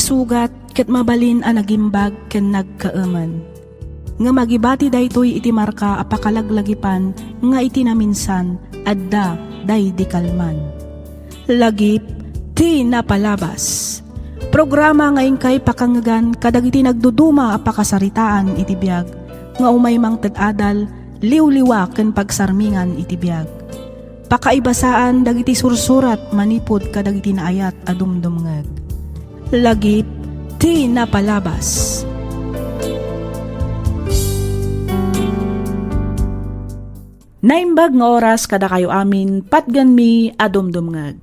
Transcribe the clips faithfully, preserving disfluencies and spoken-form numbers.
Sugat ket mabalin a nagimbag ken nagkaemen. Ngem agibati daytoy iti marka a pakalaglagipan nga iti naminsan adda daydi kalman. Lagip ti napalabas. Programa nga inkay pakangngegan kadagiti nagduduma a pakasaritaan iti biag nga umay mangted adal, liwliwa ken pagsarmingan iti biag. Pakaibasaan dagiti sursurat manipud kadagiti naayat a dumdumngeg. Lagip ti napalabas. Naimbag nga oras kadakayo amin, patgenmi a dumdumngeg.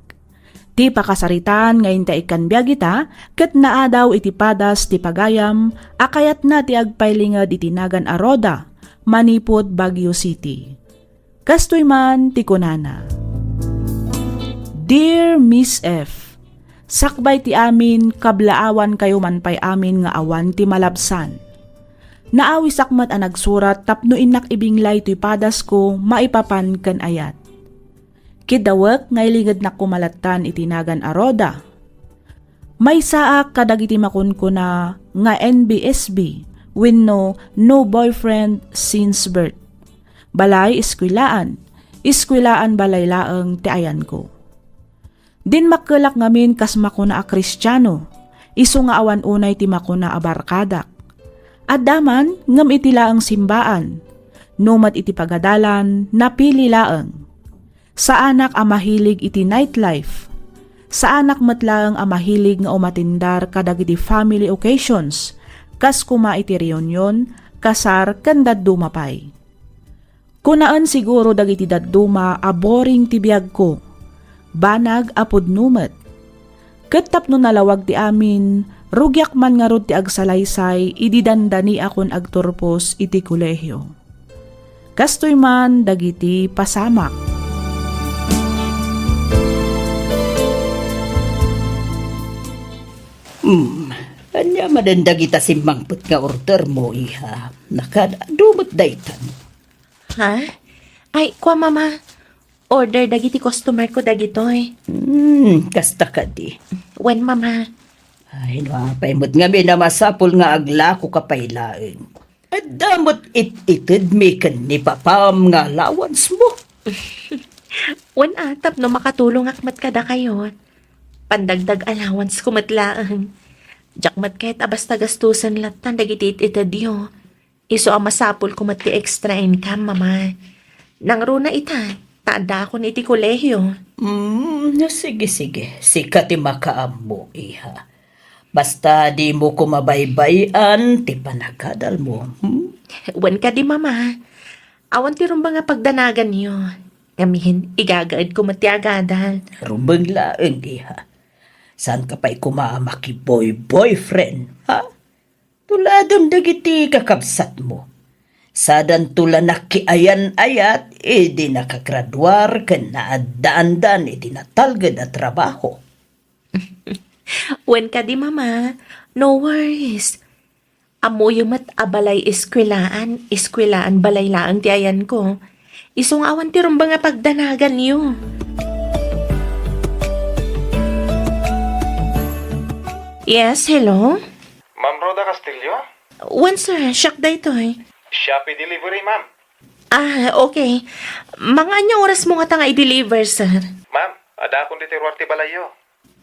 Ti pakasaritaan nga inta ikkan biag ita, ket naadaw iti padas ti pagayam a kayatna ti agpailinged iti nagan a Rhoda manipud Baguio City. Kastoy man ti kunana, "Dear Miss F, sakbay ti amin, kablaawan kayo man pay amin nga awan ti malabsan. Naawisak met a nagsurat tapno innak ibinglay toy padasko maipapan ken ayat. Kidawek nga ilingednak koma lattan iti nagan a Rhoda. Maysaak kadagiti makunkuna nga N B S B wenno no boyfriend since birth. Balay, eskwelaan. Eskwelaan, balay laeng ti ayanko. Dinmakkelak ngamin kas makuna a Kristiano, isu nga awan unay ti makuna a barkadak. Adda man, ngem iti laeng simbaan, no met iti pagadalan, napili laeng. Saanak a mahilig iti nightlife. Saanak met laeng a mahilig nga umatindar kadagiti family occasions, kas koma iti reunion, kasar, ken dadduma pay. Kunaen siguro dagiti dadduma a boring ti biagko, banag a pudno met. Ket tapno nalawag ti amin, rugiak man ngarud ti agsalaysay idi dandaniakon agturpos iti kolehio. Kastoy man dagiti pasamak." Hmm, ania manen dagita simmangpet nga order mo, iha? Nakaadu met daytan. Ha? Ay, kua, Mama. Order dagiti customer ko dagitoy. Hmm, kasta kadi. Wen, Mama. Ay, no apay met ngamin a masapul nga aglako ka pay laeng. Adda met it-itedmi ken ni Papam nga allowance mo. Wen, a, tapno makatulongak met kadakayo. Pandagdag allowance ko met laeng. Diak met ket a basta gastusen lattan dagiti it-itedyo. Isu a masapul ko met ti extra income, Mama. Nangruna ita, ta addaakon iti kolehio. Hmm, sige, sige. Sika ti makaammo, iha. Basta dimo ko mabaybay-an ti panagadalmo, hmm? Wen kadi, Mama. Awan ti rumbeng a pagdanaganyo. Ngamin, igagaedko met ti agadal. Rumbeng laeng, iha. Saanka pay koma a makiboy-boyfriend, ha? Tuladem dagiti kakabsatmo. Sadanto la nakiayan-ayat idi nakagraduar ken naaddaandan iti natalged a trabaho. Wen kadi, Mama, no worries. Ammoyo met a balay eskwelaan, eskwelaan balay laeng ti ayanko. Isu nga awan ti rumbeng a pagdanaganyo. Yes, hello? Ma'am Rhoda Castillo? Wen, sir, siak daytoy. Shopee delivery, ma'am. Ah, okay. Mga ania oras mo ngata nga i-deliver, sir? Ma'am, addaakon ditoy ruar ti balayyo.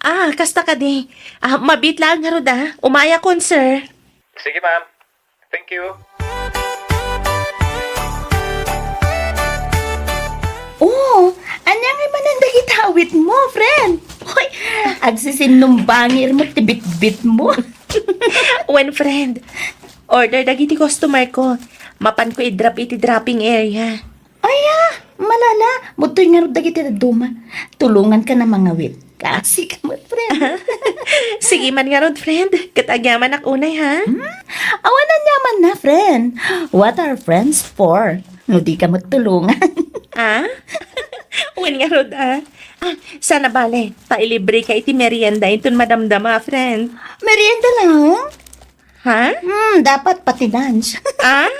Ah, kasta kadi. Ah, mabiit laeng ngarud, ah. Umayakon, sir. Sige, ma'am. Thank you. Oh, ania ngay manen dagiti awit mo, friend? Hoy, agsisinumbangir mo ti bitbit mo. Wen, friend, order dagiti customer ko. Mapanko i-drop iti dropping area. Aya, malala, mudtoy ngarud dagiti dadduma. Tulonganka na mangawit. Kasi ka met, friend. Sige man ngarud, friend. Ket agyamanak unay, ha? Hmm? Awan aniamanna, friend. What are friends for? No di ka met tulongan. Ah? Wen ngarud, ah. Ah, sana bale, ta ilibre ka iti merienda inton madamdama, friend. Merienda lang? Ha? Hmm, dapat pati lunch. Ah?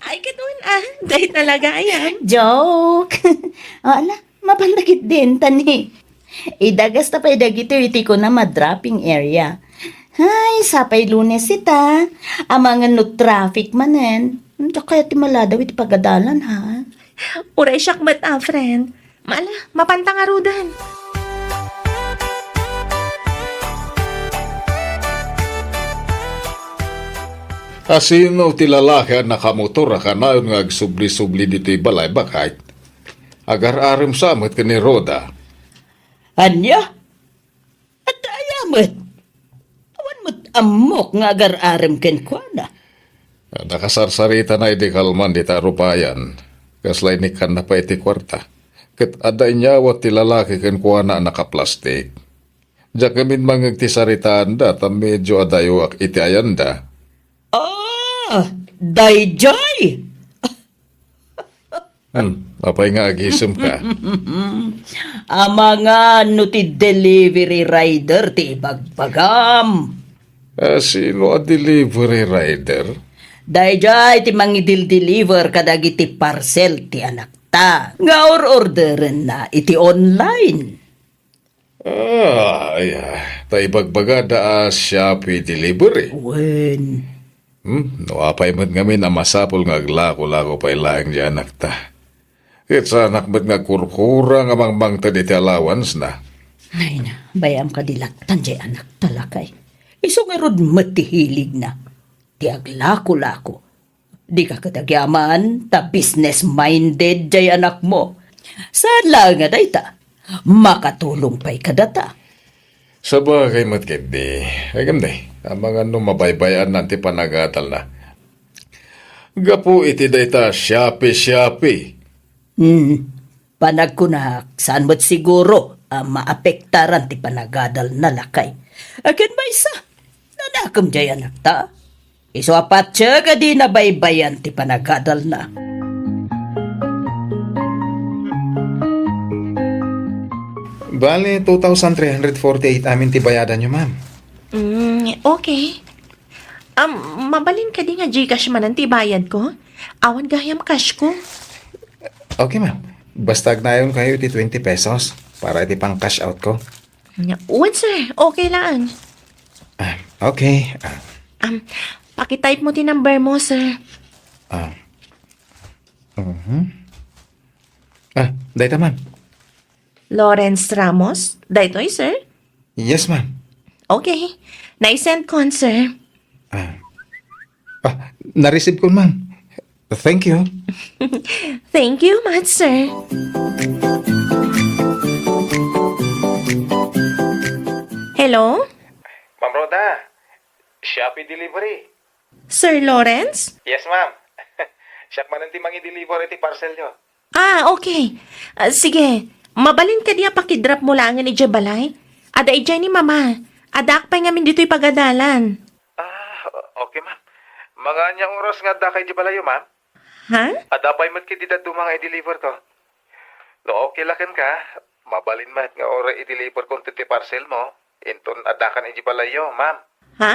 Ay, kadun, ah. Dahil talaga, ayan. Joke. O, ala, mapan dagiti inta ni. Idagas ta pay dagitoy iti kunam a dropping area. Ay, sapay Lunes ita. Amangan no traffic manen. Diak kayat ti maladaw iti pagadalan, ha? Uray siak met, a, friend. Mala, mapanta ngaruden. A, sino ti lalaki a nakamotor a kanayon nga agsubli-subli ditoy balay, baket? Agar-arem sa met ken ni Rhoda. Ania? Adda aya met? Awan met ammok nga agar-arem kenkuana. Nakasarsaritana idi kalman dita rupayan. Kasla inikkanna pay iti kuarta. Ket adda inyawat ti lalaki kenkuana a nakaplastik. Diak ngamin mangngeg ti saritaanda ta medio adayoak iti ayanda. Ah, daydiay! Hmm, apay nga agisemka? Amangan no ti delivery rider ti ibagbagam. Ah, sino a delivery rider? Daydiay ti mangidildeliver kadagiti parcel ti anakta nga or-orderenna iti online. Ah, ay, ah, ta ibagbagada a Shopee delivery. Wen. Hmm, no apay met ngamin a masapul nga aglako-lako pay laeng diay anakta. Ket saanak met nga agkurkura nga mangmangted iti allowance na. Ay na, bay-am kadi lattan diay anakta, lakay. Isu ngarud met ti hiligna. Ti aglako-lako. Dika ket agyaman ta business-minded diay anakmo. Saan laeng a dayta, makatulong pay kadata. Sabagay met ketdi, agem di, amangan no mabaybay-anna ti panagadalna. Gapu iti dayta Shopee, Shopee. Hmm. Panagkunak, saan met siguro a maapektaran ti panagadalna, lakay. Ken maysa, nanakem diay anakta. Isu a patse kadi nabaybayan ti panagadalna. Bale, two thousand three hundred forty-eight amin ti bayadanyo, ma'am. Mm, okay. Um, mabalin kadi nga Gcash manen ti bayad ko? Awan gayam cash ko. Okay, ma'am. Basta agnayonkayo iti twenty pesos para iti pang-cash out ko. Wen, sir. Okay lang. Ah, okay. Ah, Um, pakitype mo ti number mo, sir. Ah. Mhm. Ah, dayta, ma'am. Lawrence Ramos, daytoy, sir? Yes, ma'am. Okay. Naisend kon, sir. Ah. Ah, na-receive kon, ma'am. Thank you. Thank you much, sir. Hello? Ma'am Rhoda, Shopee delivery. Sir Lawrence? Yes, ma'am. Siak manen ti mangi-deliver iti parcelyo. Ah, okay. Ah, sige. Mabalin kadi a pakidrop mo laengen idiay balay? Adda idiay ni Mama. Addaak pay ngamin ditoy pagadalan. Ah, okay, ma'am. Mga ania oras nga addaka idiay balayyo, ma'am? Ha? Adda pay met ketdi dadduma nga i-deliver ko. No okay la kenka, mabalin met nga uray i-deliver ko ti parcel mo, inton addakan idiay balayyo, ma'am. Ha?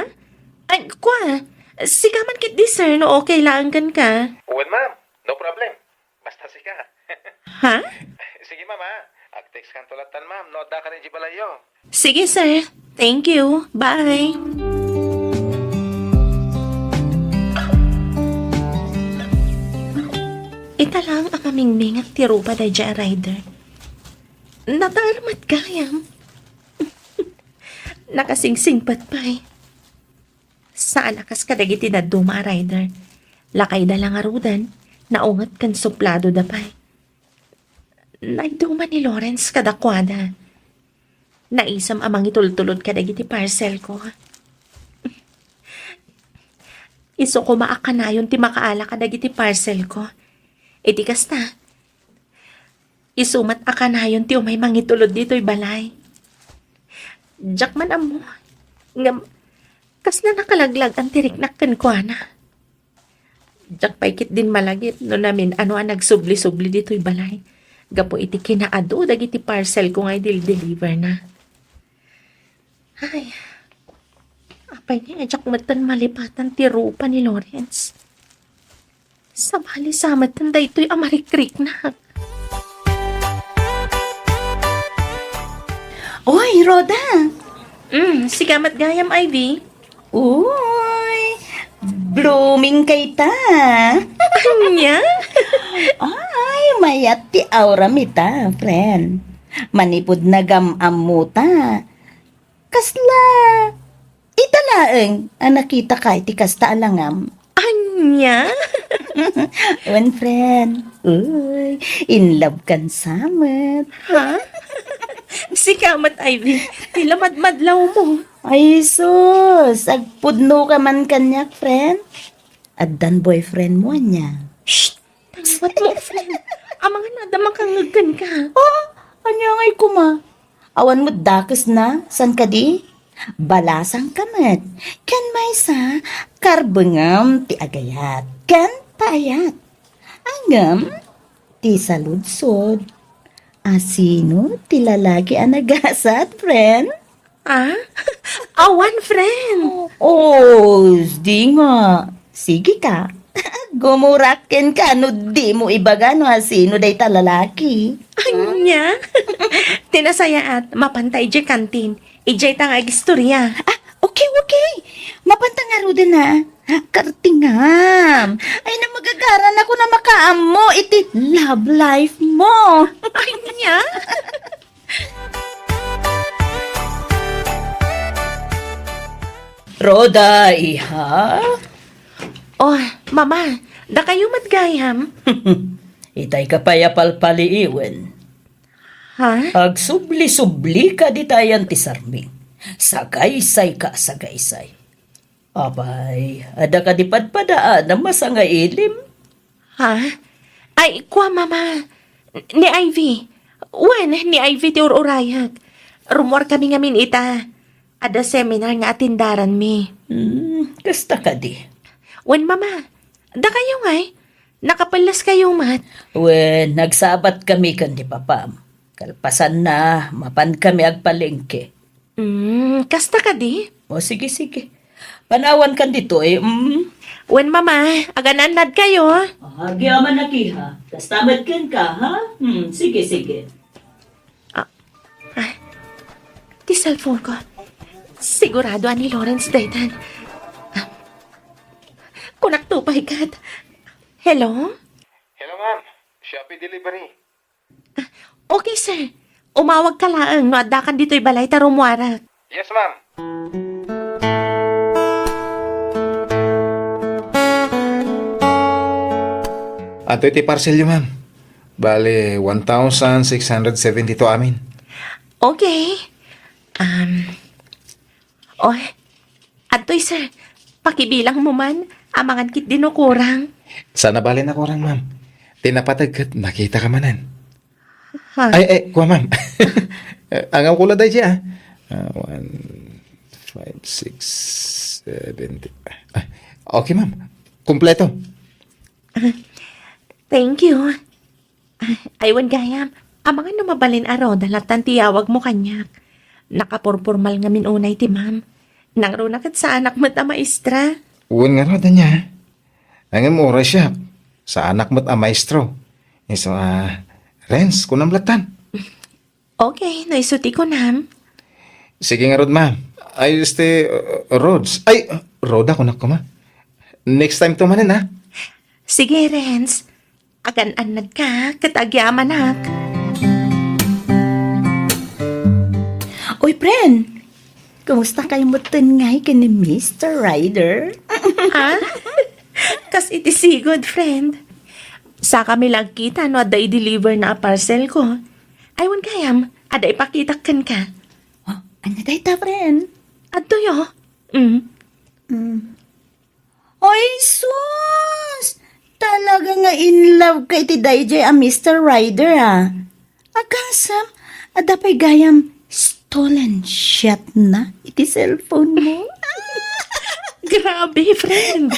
Ay, kua, sika man ketdi, sir, no okay laeng kenka. Wen, ma'am. No problem. Basta sika. Ha? Sige, ma'am, ha? Ag-text kanto lattan, ma'am, no addakan idiay balayyo. Sige, sir. Thank you. Bye. Ita lang a mamingmingat ti rupa daydiay a rider. Nataer met gayam. Nakasingsingpet pay. Saan a kas kadagiti dadduma a rider. Lakayda la ngaruden, naunget ken supladoda pay. Naiduma ni Lawrence kadakuada. Naisem a mangitultulod kadagiti parcel ko. Isu koma a kanayon ti makaala kadagiti parcel ko. Iti kasta, isu met a kanayon ti umay mangitulod ditoy balay. Diak man ammo. Ngem, kasla nakalaglag-an ti riknak kenkuana. Diak pay ketdin malagip no namin-ano a nagsubli-subli ditoy balay gapu iti kinaadu dagiti parcel ko nga idildeliver na. Ay, apay nga diak metten malipatan ti rupa ni Lawrence. Sabali sa metten daytoy a marikriknak. Oy, Rhoda! Mm, sika met gayam, Ivy. Uy, blooming kayta. Ania? Ay, mayat ti auram ita, friend. Manipud nagam-ammuta. Kasla, ita laeng a nakitaka iti kasta a langam. Ania? Wen, friend. Uy, in love kan sa met. Ha? Sika met, Ivy. Ti lamadmadlaw mo. Ay, sus. Agpudno ka man kaniak, friend. Addan boyfriend mo, ania? Shh! Tangwat mo, friend. Amangan adda makangngeg kenka. Oh, ania ngay kuma? Awan met dakesna, san kadi? Balasang ka met. Ken maysa, karbengam ti agayat. Ken paayat. Ngem, ti saludsod, asino ti lalaki a nagasat, friend? Ah? Awan, friend. Oh, di nga. Sige ka. Gumurak kenka no di mo ibaga no asino dayta lalaki. Ania? Ti nasayaat, mapanta idiay kantin. Idiay ta nga agistorya. Ah, okay, okay. Mapanta ngaruden a. Kartingam. Ay, namagagaran ako na makaammo iti love life mo. Ania? Rhoda, iha? Oh, Mama, dakayo met gayam? Itay ka pay a palpaliiwen. Ha? Agsubli-subli ka ditayan ti sarming. Sagaysay ka, sagaysay. Apay, adda kadi padpadaan a masangailim? Ha? Ay, kua, Mama. Ni Ivy. Wen, ni Ivy ti ur-urayak. Rummuar kami ngamin ita. Adda seminar nga atendaranmi. Hmm, kasta kadi. Wen, Mama. Dakayo ngay. Nakapelles kayo met. Wen, nagsabat kami ken ni Papam. Kalpasanna, mapan kami agpalengke. Mm, kasta kadi? O, sige, sige. Panawan kan ditoy, mm. Wen, Mama, agan-annad kayo. Agyamanak, iha. Kasta met kenka, ha? Hmm, sige, sige. Ah, ah, ti cellphone ko. Sigurado a ni Lawrence daytan. Ah, kunak to pay ket. Hello? Hello, ma'am. Shopee delivery. Okay, sir. Umawag ka laeng no addakan ditoy balay ta rummuarak. Yes, ma'am. Adtoy ti parcelyo, ma'am. Bale, one thousand six hundred seventy-two amin. Okay. Um, oh, Adtoy, sir. Pakibilang mo man, amangan ketdi no kurang. Saan a bale a kurang, ma'am. Ti napateg ket nakita ka manen. Ha? Ay, ay, kua, ma'am. Angawko la daydi, ah. Ah, one, five, six, seven, ah, okay, ma'am. Kompleto. Thank you. Ay, wen gayam, amangan no mabalin a Rhoda lattan ti yawag mo kaniak. Nakapurpormal ngamin unay ti ma'am. Nangruna ket saanak met a maestra. Wen ngarud, ania? Ngem uray siak, saanak met a maestro. Isu a, Renz, kunam lattan. Okay, no isu ti kunam. Sige ngarud, ma'am. Ay, este, uh, Rods. Ay, uh, Rhoda, kunak koma. Next time to manen, ha? Sige, Renz. Agan-annad ka, ket agyamanak. Oy, friend! Kumusta kayo metten ngay ken ni Mister Ryder? Ha? Kas iti sigud, friend. Sakami la agkita no adda i-deliver na a parcel ko. Ay, wen gayam, adda ipakitak kenka. Oh, ania dayta, friend? Adtoy, oh. Mm. Mm. Ay, sus! Talaga nga in love ka iti daydiay a Mister Ryder, ah. Agasem, adda pay gayam stolen shot na iti cellphone mo. Grabe, friend.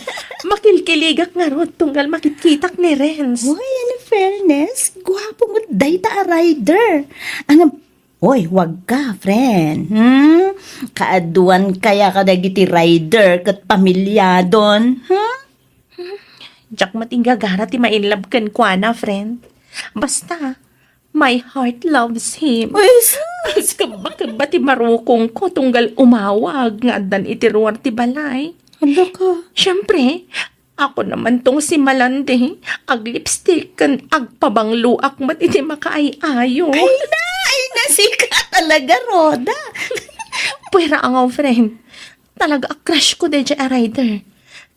Makilkiligak ngarud tunggal makitkitak ni Renz. Uy, in fairness, guapo met dayta a Ryder. Ang Oy, wag ka, friend. Hmm? Kaaduan kaya kadagiti Ryder ket pamilyadon? Hmm? Diak met inggagara ti ma-in love kenkuana, friend. Basta, My heart loves him. Ay, sus! Agkabba-kabba ti marukongko tunggal umawag nga addan iti ruar ti balay. Hala ka. Siyempre, ako naman tong si Malandi, aglipstick ken agpabangloak met iti makaay-ayo. Ay na, ay na, sika talaga, Rhoda. Puwera nga, friend. Talaga a crush ko daydiay a rider.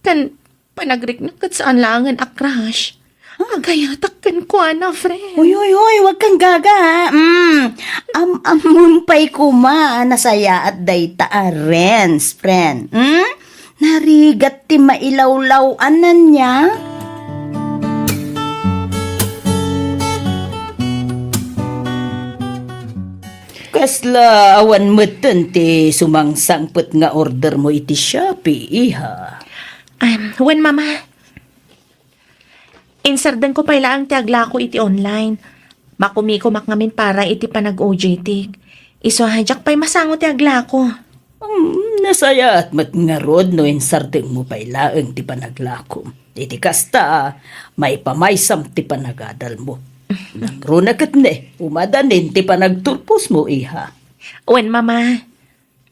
Ken panagriknak ket saan laengen a crush. Agayatak kenkuana, friend. Uy, uy, uy, wag kang gaga, ha? Mm. Am-ammon pay koma a nasayaat dayta a Renz, friend. Mm? Narigat ti mailawlaw-anan niya. Kasla awan metten ti sumangsangpet nga order mo iti Shopee, iha? Um, wen, Mama. Insardengko pay laeng ti aglako iti online. Makumikumak ngamin para iti panag-O J T. Isu a diak pay masango ti aglako. Hmm, nasayaat met ngarud no insardengmo pay laeng ti panaglako. Iti kasta, maipamaysam ti panagadalmo. Nangruna ket ne, umadanin ti panagturposmo, iha. Wen, Mama.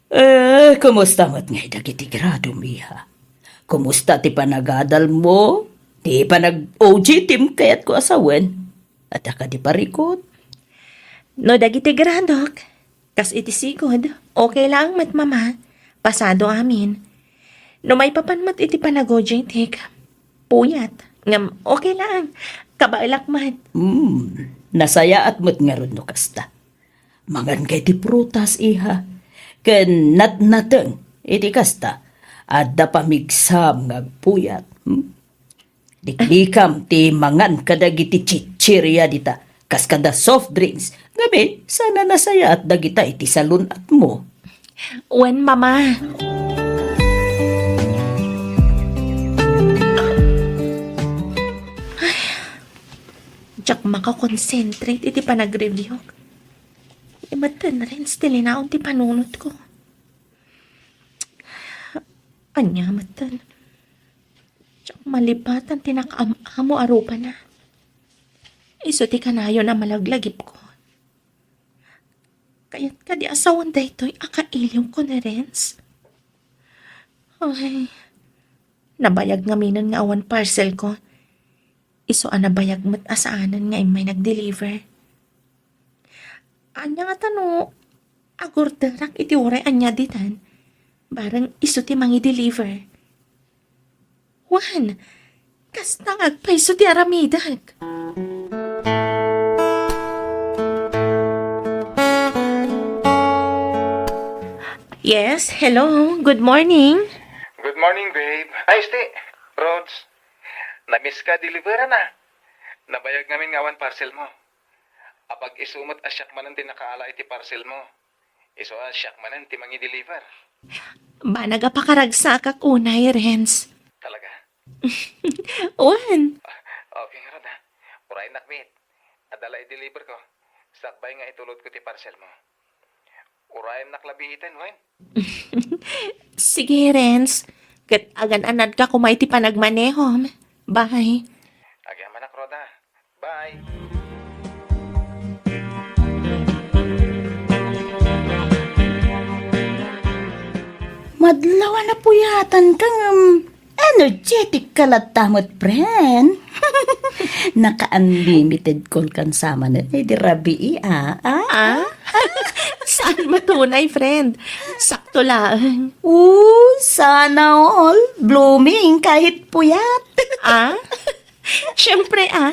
Eh, kumusta met ngay dagiti gradom, iha? Kumusta ti panagadalmo? Ti panag-O J T-m kayatko a sawen? Adda kadi parikut? No dagiti gradok, kas iti sigud, okay laeng met, Mama. Pasado amin. No maipapan met iti panag-O J T-k, puyat. Ngem okay laeng. Kabaelak met. Hmm, nasayaat met ngarud no kasta. Mangan kay ti prutas, iha. Ken natnateng, iti kasta, adda pamigsam nga agpuyat. Hmm? Liklikam ti mangan kadagiti chichirya dita, kas kada soft drinks. Ngamin, saan a nasayaat dagita iti salun-atmo. Wen, Mama. Ay, diak makakonsentrate iti panagreviewk. Imattenrens ti linaon ti panunotko. Ania metten? Diak malipatan ti nakaam-amo a rupana. Isu ti kanayon a malaglagipko. Kayat kadi a sawen daytoy a kailiwko ni Renz? Ay, nabayag ngaminen nga awan parcelko. Isu a nabayag met a saanen nga immay nag-deliver. Ania ngata no agorderak iti uray ania ditan? Bareng isu ti mangi-deliver. Wen, kasta nga agpayso ti aramidek. Yes, hello. Good morning. Good morning, babe. Ay, este, Rods. Namiss ka, deliveran na. Nabayag ngamin nga awan parcel mo. Apag-isu met a siak manen ti nakaala iti parcel mo. Isu a siak manen ti mangi-deliver. Banag a pakaragsakak unay, Renz. Talaga? Wen. Okay ngarud, ha. Urayennak met. Adda la i-deliver ko. Sakbay nga itulodko ti parcel mo. Urayennak labiiten, wen? Sige, Renz. Ket agan-anadka koma iti panagmanehom. Bye. Agyamanak, Rhoda. Bye. Madlaw a napuyatanka ngem energetic ka latta met, friend. Naka-unlimited call kan samanen idi rabii, a? A? A? Saan met unay, friend? Sakto laeng. Oo, sana all. Blooming kahit puyat. A? Siyempre, a.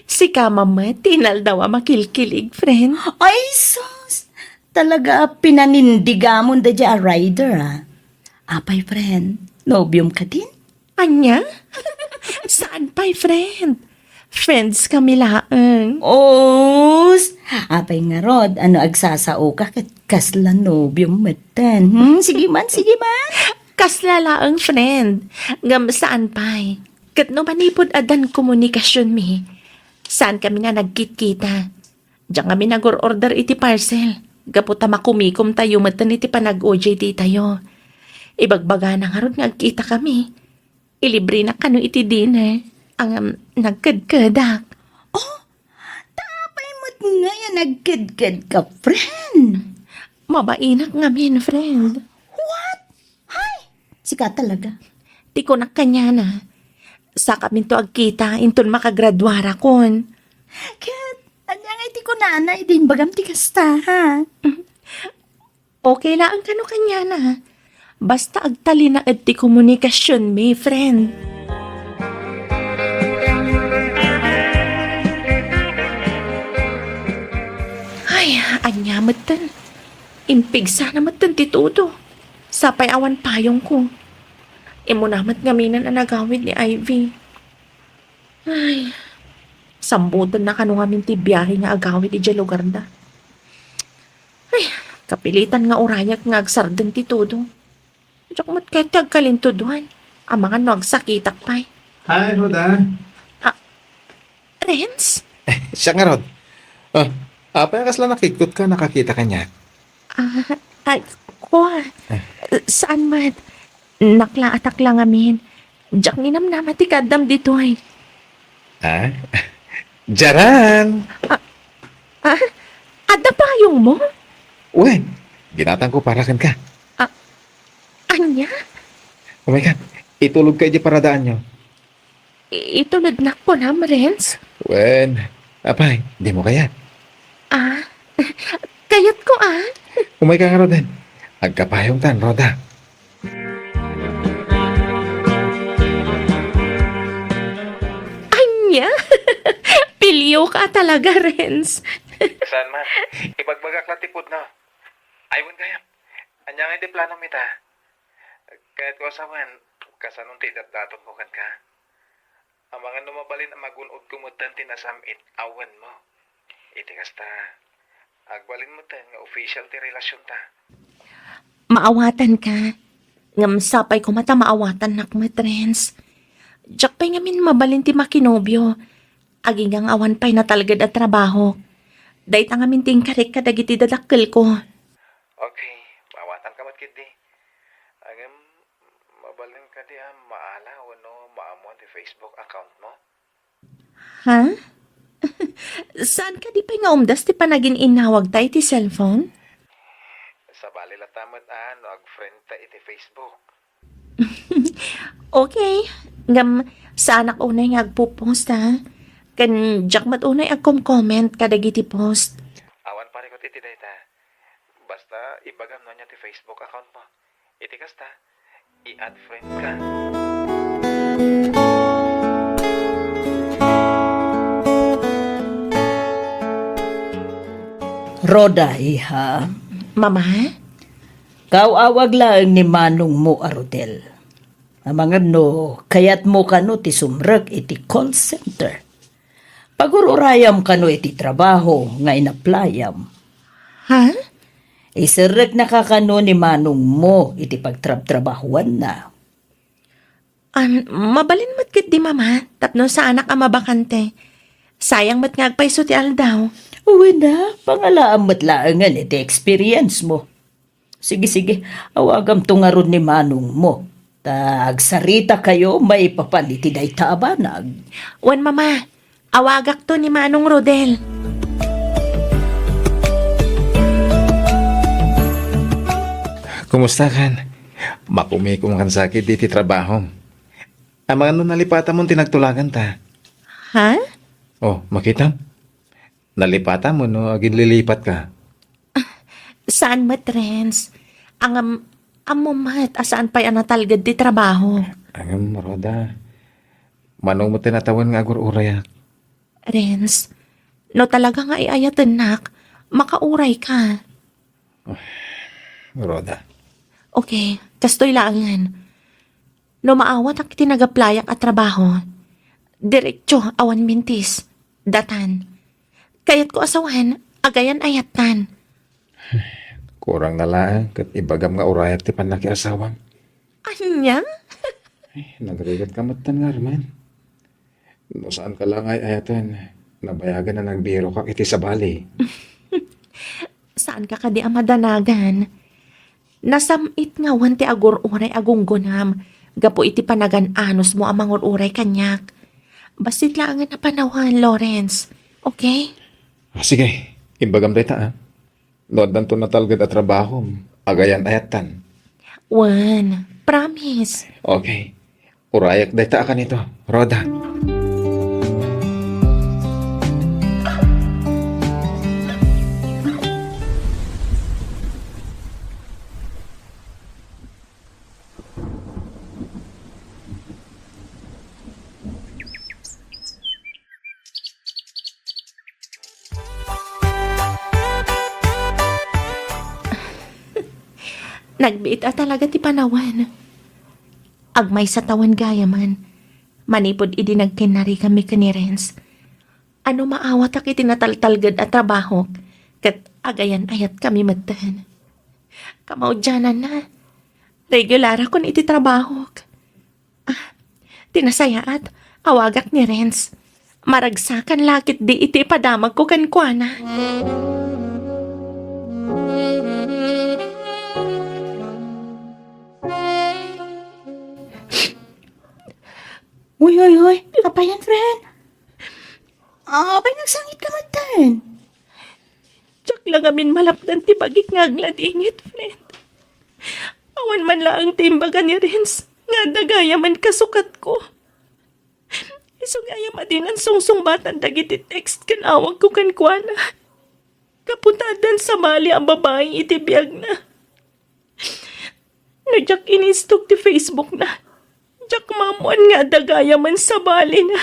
Sika met ti inaldaw a makilkilig, friend. Ay, sus! Talaga a pinanindigamon daydiay a rider, a. Apay, friend? Nobiom kadin? Ania? Saan pay, friend? Friends kami laeng. Os! Apay ngarud, ano agsasaoka ket kasla nobiom metten? Hmm? Sige man, sige man. Kasla laeng, friend. Ngem saan pay. Ket no manipud addan komunikasionmi, saan kami nga nagkitkita. Diak ngamin nagor-order iti parcel. Gapu ta makumikom tayo metten iti panag-O J T tayo. Ibagbagana ngarud nga agkita kami. Ilibrena kano iti dinner. Ngem nagkedkedak. Oh, ta apay met Ngayon, nagkedked ka, friend. Mabainak ngamin, friend. What? Hay! Sika talaga. Ti kunak kaniana, sakaminto agkita inton makagraduarakon. Ket, ania nga iti kunana, idi imbagam ti kasta, ha? Okay laeng kano kaniana. Basta agtalinaed ti komunikasionmi, friend. Ay, ania metten? Impigsana metten ti tudo. Sapay awan payongko. Immuna met ngaminen a nagawid ni Ivy. Ay, sambutenna kano ngamin ti biahe nga agawid idiay lugarda. Ay, kapilitan nga urayak nga agsardeng ti tudo. Diak met kayat ti agkalintudoan. Amangan no agsakitak pay. Hi, Rhoda. Ah, Renz? Siak ngarud. Ah, apay a kasla nakikkotka, nakakita kaniak? Ah, ay, kua. Ah. Saan met? Naklaatak la ngamin. Diak ninamnama ti kaaddam ditoy. Ah? Diaran! Ah, ah? Adda payongmo? Wen, ginatangko para kenka. Ah, ania? Umayka, itulodka idiay paradaanyo. I-, itulodnak kunam, Renz? Wen, apay, dimo kayat? Ah, kayatko, ah. Umayka ngaruden. Agkapayongtan, Rhoda. Ania? Pilioka talaga, Renz. Saan man? Ibagbagak la ti pudno. Ay, wen gayam. Ania nga iti planom ita? Kayatko a sawen, kasanon ti idatdatonko kenka? Amangan no mabalin a magun-odko metten ti nasam-it a wenmo. Iti kasta, agbalin metten nga official ti relasionta. Maawatanka. Ngem sapay koma ta maawatannak met, Renz. Diak pay ngamin mabalin ti makinobio. Agingga nga awan pay natalged a trabaho. Dayta ngamin ti inkarik kadagiti dadakkelko. Okay, maawatanka met ketdi. Ngem, mabalin kadi a maala wenno maammoan ti Facebook accountmo? Ha? Saan kadi pay nga umdas ti panagin-innawagta iti cellphone? Sabali latta met a no ag-friendta iti Facebook. Okay. Ngem, saanak unay nga agpo-post, ha? Ken diak met unay agkom-comment kadagiti post. Awan parikut iti dayta. Basta ibagam no ania ti Facebook accountmo. Iti kasta, i-add friend ka. Rhoda, iha. Mama? Kaaw-awag laeng ni manongmo a Rodel. Amangan no kayatmo kano ti sumrek iti call center. Pagur-urayam kano iti trabaho nga inaplayam. Ha? Iserreknaka kano ni manongmo iti pagtrabtrabahoanna. Am, mabalin met ketdi, Mama, tapno saanak a mabakante. Sayang met nga agpayso ti aldaw. Wen a, pangalaam met laengen iti experience mo. Sige, sige, awagamto ngarud ni manongmo. Ta agsaritakayo maipapan iti dayta a banag. Wen, Mama, awagakto ni Manong Rodel. Kumusta kan? Makumikom kan sakit iti trabahom. Amangan no nalipatamon ti nagtulaganta. Ha? Oh, makitam? Nalipatamon no aginlilipat ka? Saan met, Renz. Ngem, ammom met a saan pay a natalged ti trabaho. Ngem, Rhoda, mano met ti natawen nga agur-urayak? Renz, no talaga nga iayatennak, makauray ka. Rhoda. Okay, kastoy laengen. No maawatak iti nagaplayak a trabaho, diretso awan mintis, datan. Kayatko a sawen, agayan-ayattan. Kurang na laeng ket ibagam nga urayak ti pannakiasawam. Ania? Eh, nagrigat ka met tan ngarman. No saan ka la nga ay-ayaten, nabayagen a nagbirokak iti sabali. Saan ka kadi a madanagan? Nasam-it ngawen ti agur-uray a gunggonam gapu iti panagan-anosmo a mangur-uray kaniak. Bassit laengen a panawen, Lawrence. Okay? Ah, sige, imbagam dayta, ah. No addanto natalged a trabahom, agayan-ayattan. Wen, promise. Okay. Urayak dayta a kanito, Rhoda. Nagbiit a talaga ti panawen. Agmaysa tawen gayamen. Manipud idi nagkinnariganmi ken ni Renz, ano maawatak iti nataltalged a trabahok, ket agayan-ayatkami metten. Kamaudiananna, regularakon iti trabahok. Ah, ti nasayaat, awagak ni Renz. Maragsakan la ketdi iti ipadamagko kenkuana. Uy, uy, uy. Apay yan, friend? Ah, apay nagsangitka metten? Diak la ngamin malapdan ti bagik nga agladingit, friend. Awan man laeng ti imbaga ni Renz nga adda gayamen kasukatko. Isu gayam a dinan sungsungbatan dagiti text ken awagko kenkuana. Gapu ta addan sabali a babai iti biagna. No diak inistok ti Facebookna, diak maammoan nga adda gayamen sabalina.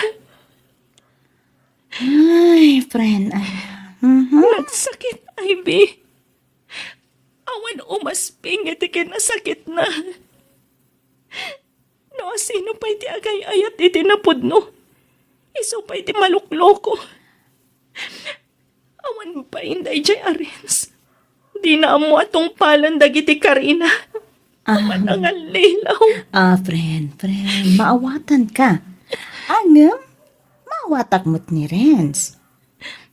Ay, friend, ay. Mhm. Nagsakit, Ivy. Awan umasping iti kinasakitna. No asino pay ti agay-ayat iti napudno, isu pay ti malukloko. Awan bain daydiay a Renz. Dina ammo a tungpalan dagiti karina. Ah. Manangallilaw. Ah, friend, friend, maawatanka. Ngem, maawatak met ni Renz.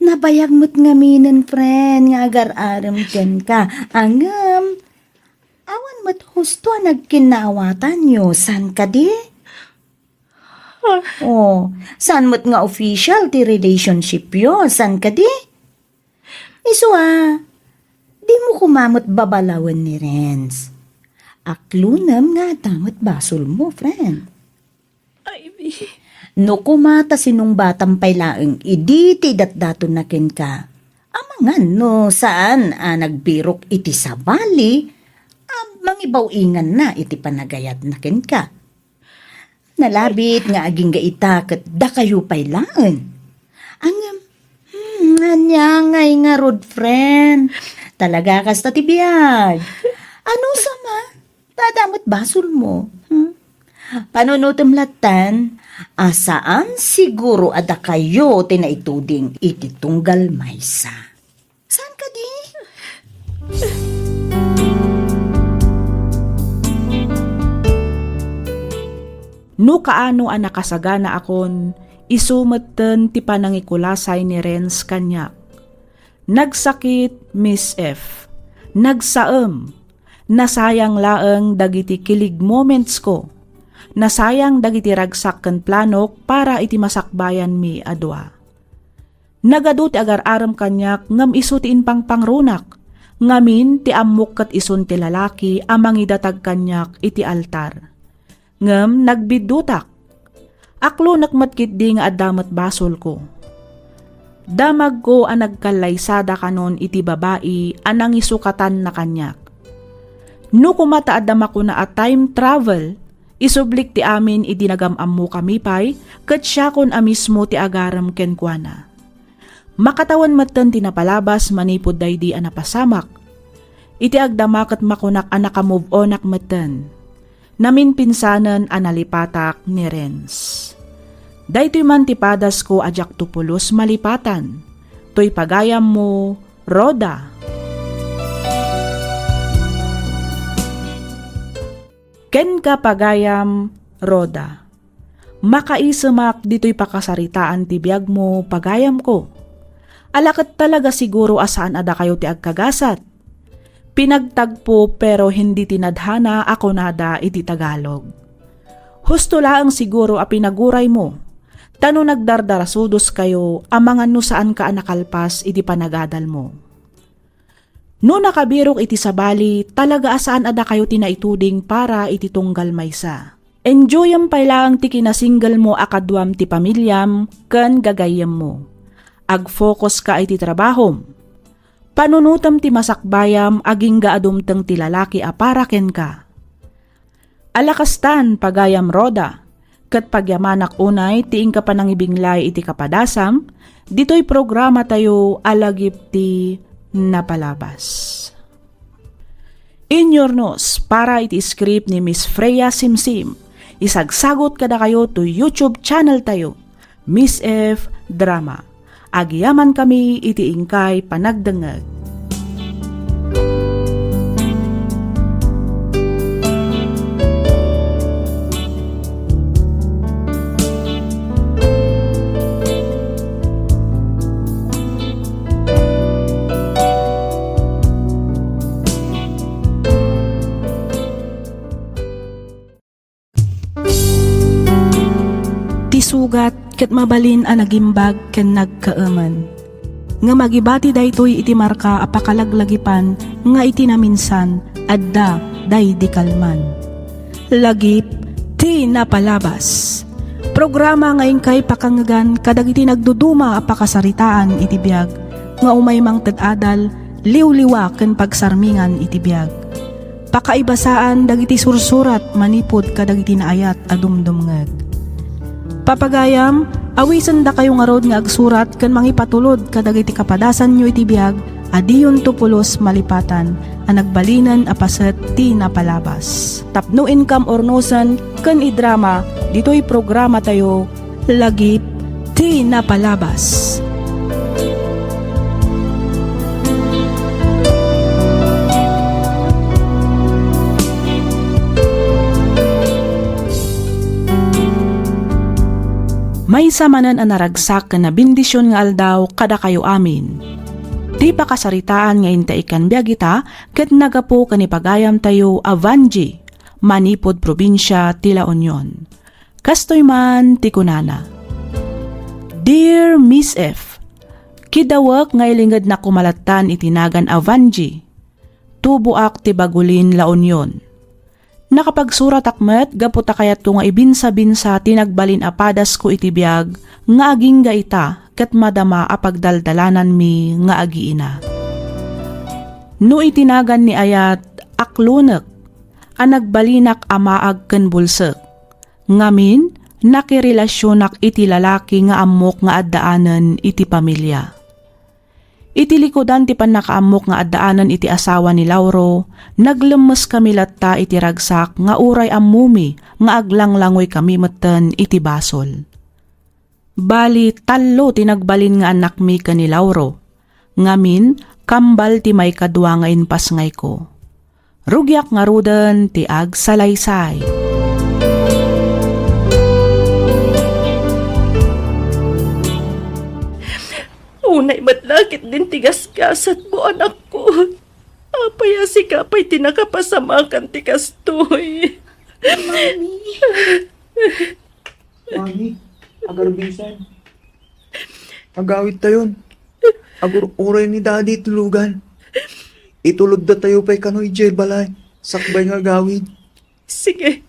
Nabayag met ngaminen, friend, nga agar-arem kenka. Ngem, awan met husto a nagkinnaawatanyo, saan kadi? Oh, saan met nga official ti relationshipyo, saan kadi? Isu a, dimo koma met babalawen ni Renz. Aklonem nga adda met basolmo, friend. Ivy. No koma ta sinungbatam pay laeng idi ti idatdatonna kenka, amangan no saan a nagbirok iti sabali a mangibaw-inganna iti panagayatna kenka. Nalabit nga agingga ita ket dakayo pay laeng. Ngem, hmm, ania ngay ngarud, friend? Talaga kasta ti biag. Ano sama? Ta adda met basolmo. Hmm? Panunotem lattan a saan siguro a dakayo ti naituding iti tunggal maysa. Saan kadi? No kaano a nakasaganaakon, isu metten ti panangikulasay ni Renz kaniak. Nagsakit, Miss F. Nagsaem. Nasayang laeng dagiti kilig momentsko. Nasayang dagiti ragsak ken planok para iti masakbayanmi a dua. Nagadu ti agar-arem kaniak ngem isu ti impangpangrunak. Ngamin ti ammok ket isun ti lalaki a mangidatag kaniak iti altar. Ngem nagbiddutak. Aklonek met ketdi nga adda met basolko. Damagko a nagkallaysada kanon iti babai a nangisukatanna kaniak. No koma ta adda makuna a time travel, isublik ti amin idi nagam-ammokami pay, ket siakon a mismo ti agarem kenkuana. Makatawen metten ti napalabas manipud daydi a napasamak. Iti agdama ket makunak a naka-move on-ak metten. Naminpinsanen a nalipatak ni Renz. Daytoy man ti padasko a diakto pulos malipatan. Toy pagayammo, Rhoda. Kenka pagayam, Rhoda. Makaisemak ditoy pakasaritaan ti biagmo, pagayamko. Ala ket talaga siguro a saan a dakayo ti agkagasat. Pinagtagpo pero hindi tinadhana a kunada iti Tagalog. Husto laeng siguro a pinaguraymo, Ta no nagdardarasudoskayo, amangan no saanka a nakalpas iti panagadalmo. No nakabirok iti sabali, talaga a saan a dakayo ti naituding para iti tunggal maysa. Enjoyem pay laeng ti kinasinggelmo a kaduam ti pamiliam ken gagayyemmo. Agfokuska iti trabahom. Panunotem ti masakbayam agingga a dumteng ti lalaki a para kenka. Ala kastan, pagayam Rhoda, ket pagyamanak unay ti inka panangibinglay iti kapadasam, ditoy programatayo a lagip ti napalabas. Inyurnos para iti script ni Miss Freya Simsim, isagsagot kadakayo to YouTube channel tayo, Miss F Drama. Agyamankami iti inkay panagdengngeg. Ti sugat ket mabalin a nagimbag ken nagkaemen. Ngem agibati daytoy iti marka a pakalaglagipan nga iti naminsan, adda daydi kalman. Lagip ti napalabas. Programa nga inkay pakangngegan kadagiti nagduduma a pakasaritaan iti biag nga umay mangted adal, liwliwa ken pagsarmingan iti biag. Pakaibasaan dagiti sursurat manipud kadagiti naayat a dumdumngeg. Papagayam, awisendakayo ngarud nga agsurat ken mangipatulod kadagiti kapadasanyo iti biag a diyonto pulos malipatan a nagbalinen a paset ti napalabas. Tapno inkam urnosen ken idrama ditoy programatayo, Lagip ti napalabas. Maysa manen a naragsak ken nabendision nga aldaw kadakayo amin. Ti pakasaritaan nga inta ikkan biag ita ket naggapu ken ni pagayamtayo a Vangie, manipud probinsia ti La Union. Kastoy man ti kunana, "Dear Miss F, kidawek nga ilingednak koma lattan iti nagan a Vangie. Tuboak ti Bagulin, La Union. Nakapagsuratak met gapu ta kayatko nga ibinsa-binsa ti nagbalin a padasko iti biag nga agingga ita ket madama a pagdaldalananmi nga agiina. No iti nagan ni ayat, aklonek a nagbalinak a maag ken bulsek. Ngamin, nakirelasionak iti lalaki nga ammok nga addaanen iti pamilia. Iti likudan ti pannakaammok nga addaanen iti asawa ni Lauro, naglemmeskami latta iti ragsak nga uray ammomi nga aglanglangoykami metten iti basol. Bali, tallo ti nagbalin nga annakmi ken ni Lauro. Ngamin, kambal ti maikadua nga impasngayko. Rugiak ngaruden ti agsalaysay." Unay met la ketdin ti gasgasatmo, anakko. Apay a sika pay ti nakapasamakan ti kastoy? Mami. Mami, agarbisan. Agawidtayon. Agur-uray ni Daddy iti lugan. Itulodda tayo pay kano idiay balay. Sakbay nga agawid. Sige,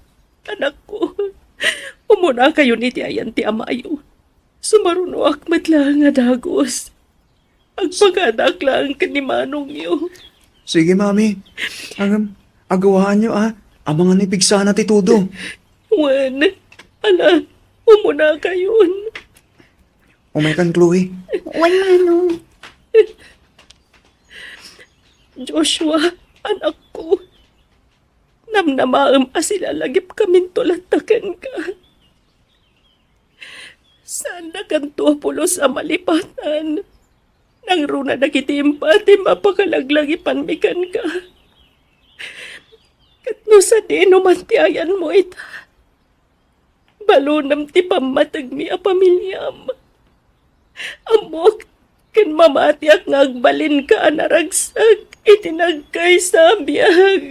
anakko. Umunakayon iti ayan ti amayo. Sumarunoak met laeng a dagus. Agpagadak laeng ken ni manongyo. Sige, Mami. Ngem, agawaanyo, a. Amangan ni pigsana ti tudo. Wen, ala, umunakayon. Umaykan, Chloe. Wen, Manong. Joshua, anakko. Namnamaem a silalagipkaminto latta kenka. Saandakanto a pulos a malipatan. Nangruna dagiti impatim a pakalaglagipanmi kenka. Ket no sadino man ti ayanmo ita, balonem ti pammategmi a pamiliam. Ammok ken mamatiak nga agbalinka a naragsak iti nagkaysa a biag.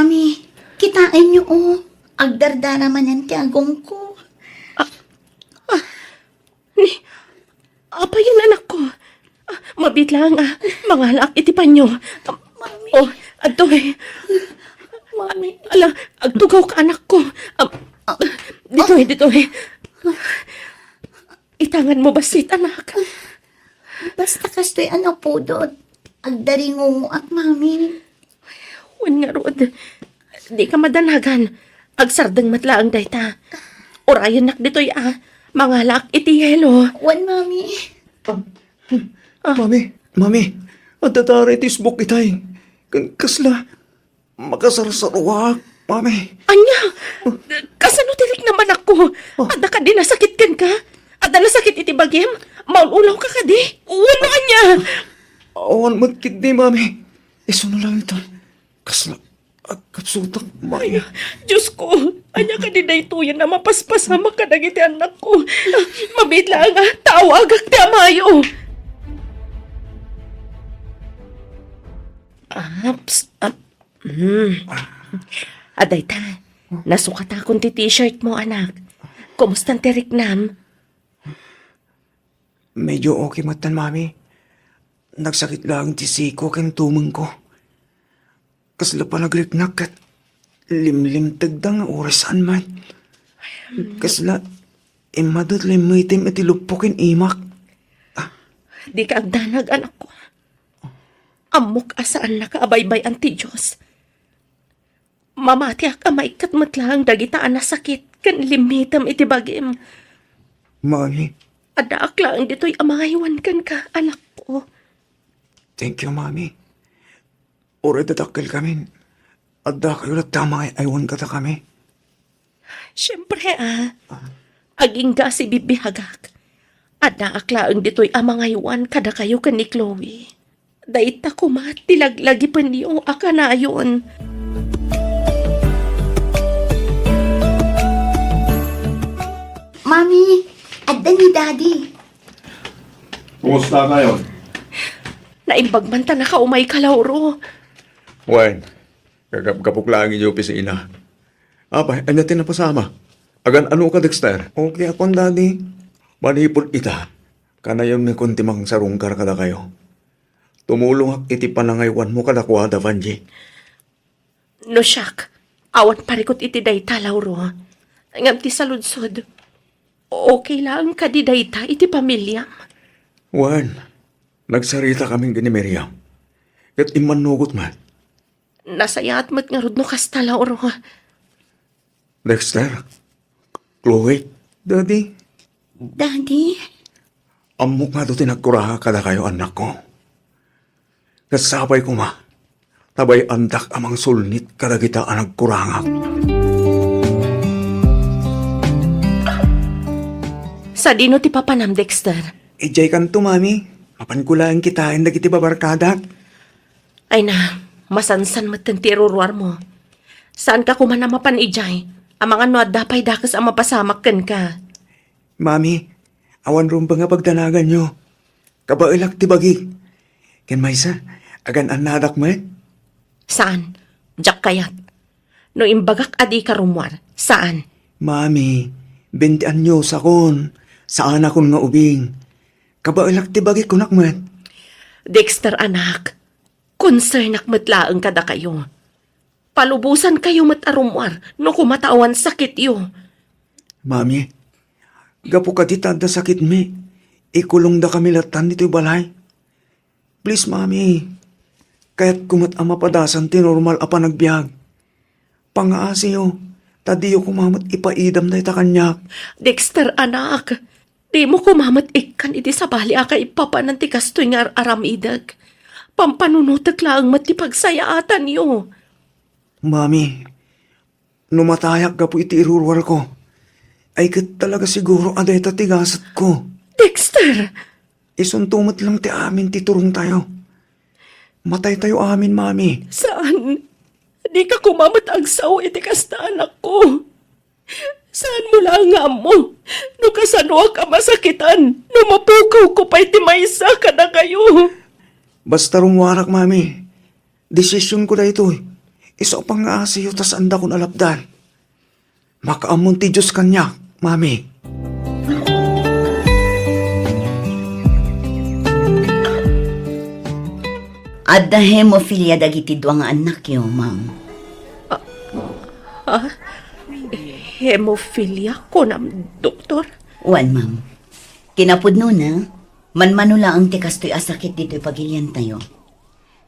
Mami, kitaenyo, o. Agdardara manen ti agongko. Ni, apay, anakko? Ah, mabiit laeng a, mangalaak iti panyo. Ah, Mami. O, adtoy. Mami. Ala, agtugawka, anakko. Ah, ditoy, ditoy. Itanganmo bassit, anak. Basta kastoy a napudot. Agdaringungoak, Mami. Wen ngarud, dika madanagan. Agsardeng met laeng dayta. Urayennak ditoy a, mangalaak iti yelo. Wen, Mami. Ah, Mami, Mami, adda dara iti isbuk itay. Ken kasla, makasarsaruak, Mami. Ania? Kasano ti riknam, anakko? Oh. Adda kadi nasakit kenka? Adda nasakit iti bagim? Maul-ulawka kadi? Wenno ania? Awan met ketdi, Mami. Isuno lang ita. Kasla agkapsutak, Mami. Diosko, ania kadi daytoyen a mapaspasamak kadagiti annakko? Mabiit laeng a, tawagak ti amayo. Aps, ap-, hmm. Ah, dayta, nasukatakon ti t-shirt mo, anak. Kumusta ti riknam? Medyo okay met, Mami. Nagsakit laeng ti siko ken tumengko. Kasla panagriknak ket limlimtegda nga uray saan met. Kasla immadat la immitem iti luppo ken imak. Dika agdanag, anakko. Ammok a saannaka a baybay-an ti Dios. Mamatiak a maikkat met laeng dagita a nasakit ken limmitem iti bagim. Mami. Addaak laeng ditoy a mangaywan kenka, anakko. Thank you, Mami. Uray dadakkelkamin, addakayo latta a mangay-aywan kadakami. Siempre a. Agingga a sibibiagak. Addaak laeng ditoy a mangaywan kadakayo ken ni Chloe. Dayta koma ti laglagipenyo a kanayon. Mami, adda ni Daddy. Kumusta ngayon? Naimbag man ta nakaumayka, Lauro. Wen, gagapgapok laeng idiay opisina. Apay, ania ti napasama? Agan-anoka, Dexter? Okay akon, Daddy. Manipud ita, kanayon nga kon ti mangsarungkar kadakayo. Tumulongak iti panangaywanmo kadakuada, Vangie. No siak, awan parikut iti dayta, Lauro. Ngem ti saludsod, okay laeng kadi dayta iti pamiliam? Wen, nagsarita kami ken ni Miriam. Ket immannugot met. Nasayaat met ngarud no kasta, Lauro. Dexter, Chloe. Daddy. Daddy? Ammok nga adu ti nagkurangak kadakayo, annakko. Ket sapay koma, ta bay-andak a mangsulnit kadagita a nagkurangak. Sadino ti papanam, Dexter? Idiay kanto, Mami. Mapanko laeng kitaen dagiti babarkadak. Ay na, masansan metten ti iruruarmo. Saanka koma a mapan idiay, amangan no adda pay dakes a mapasamak kenka. Mami, awan rumbeng a pagdanaganyo. Kabaelak ti bagik. Ken maysa, agan-annadak met? Saan, diak kayat. No imbagak a dika rummuar, saan. Mami, bente anyosakon, saanakon nga ubing. Kabaelak ti bagik, kunak met. Dexter, anak, konsernak met laeng kadakayo. Palubosankayo met a rummuar no koma ta awan sakityo. Mami, gapu kadi ta adda sakitmi, ikulongdakami lattan ditoy balay. Please, Mami, kayatko met a mapadasan ti normal a panagbiag. Pangaasiyo, ta diyo koma met ipaidam dayta kaniak. Dexter, anak, dimo koma met ikkan iti sabali a kaipapanan ti kastoy nga ar-aramidek. Pampanunotek laeng met ti pagsayaatanyo. Mami, no matayak gapu iti iruruarko, ay ket talaga siguro a dayta ti gasatko. Dexter! Isunto met lang ti amin ti turongtayo. Mataytayo amin, Mami. Saan? Dika koma met agsao iti kasta, anakko. Saanmo laeng nga ammo no kasanoak a masakitan no mapukawko pay ti maysa kadakayo. Basta rummuarak, Mami. Desisionko daytoy. Isu a pangngaasiyo ta saandakon a lapdan. Makaammon ti Dios kaniak, Mami. Adda hemophilia dagiti dua nga annakyo, ma'am. Ah, ah? Hemophilia, kunam, doktor? Wen, ma'am. Kinapudnona, manmano laeng ti kastoy a sakit ditoy pagiliantayo.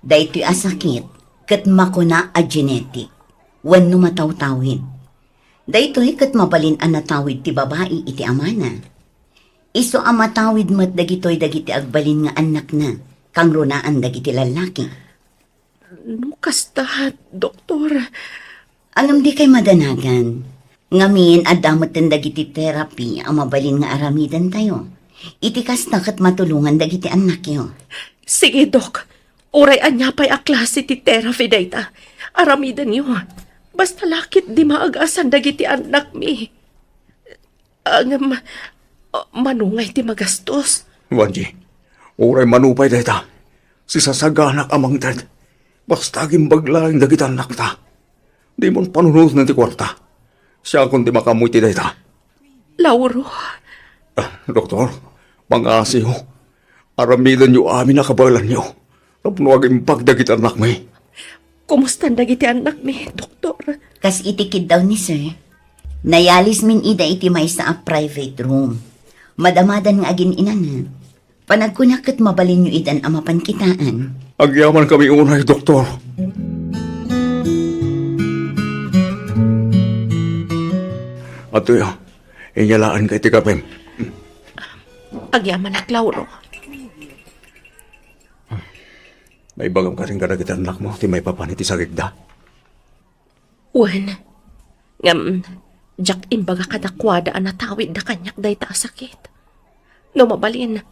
Daytoy a sakit ket makuna a genetic wenno matawtawid. Daytoy ket mabalin a natawid ti babai iti amana. Isu a matawid met dagitoy dagiti agbalin nga annakna, kangrunaan dagiti lallaki. No kasta, doktor. Ngem dikay madanagan. Ngamin, adda metten dagiti therapy a mabalin nga aramidentayo. Iti kasta ket matulongan dagiti annakyo. Sige, Dok. Uray ania pay a klase ti therapy dayta, aramidenyo. Basta la ketdi maag-asan dagiti annakmi. Ngem, mano ngay ti magastos? Wanji, uray mano pay dayta, sisasaganak a mangted. Basta agimbag laeng dagiti annakta. Dimon panunoten ti kuarta. Siakon ti makaammo iti dayta. Lauro. Ah, doktor, pangngasiyo. Aramidenyo amin a kabaelanyo tapno agimbag dagiti annakmi. Kumustan dagiti annakmi, doktor? Kas iti kiddaw ni Sir, nayalismin ida iti maysa a private room. Madamadan nga agin-inana. Panagkunak ket mabalinyo idan a mapan kitaan. Agyamankami unay, doktor. Adtoya, inyalaanka iti kapem. Agyamanak, Lauro. Naibagam kasin kadagiti annakmo ti maipapan iti sakitda? Wen, ngem, diak imbaga kadakuada a natawidda kaniak dayta a sakit. No mabalin,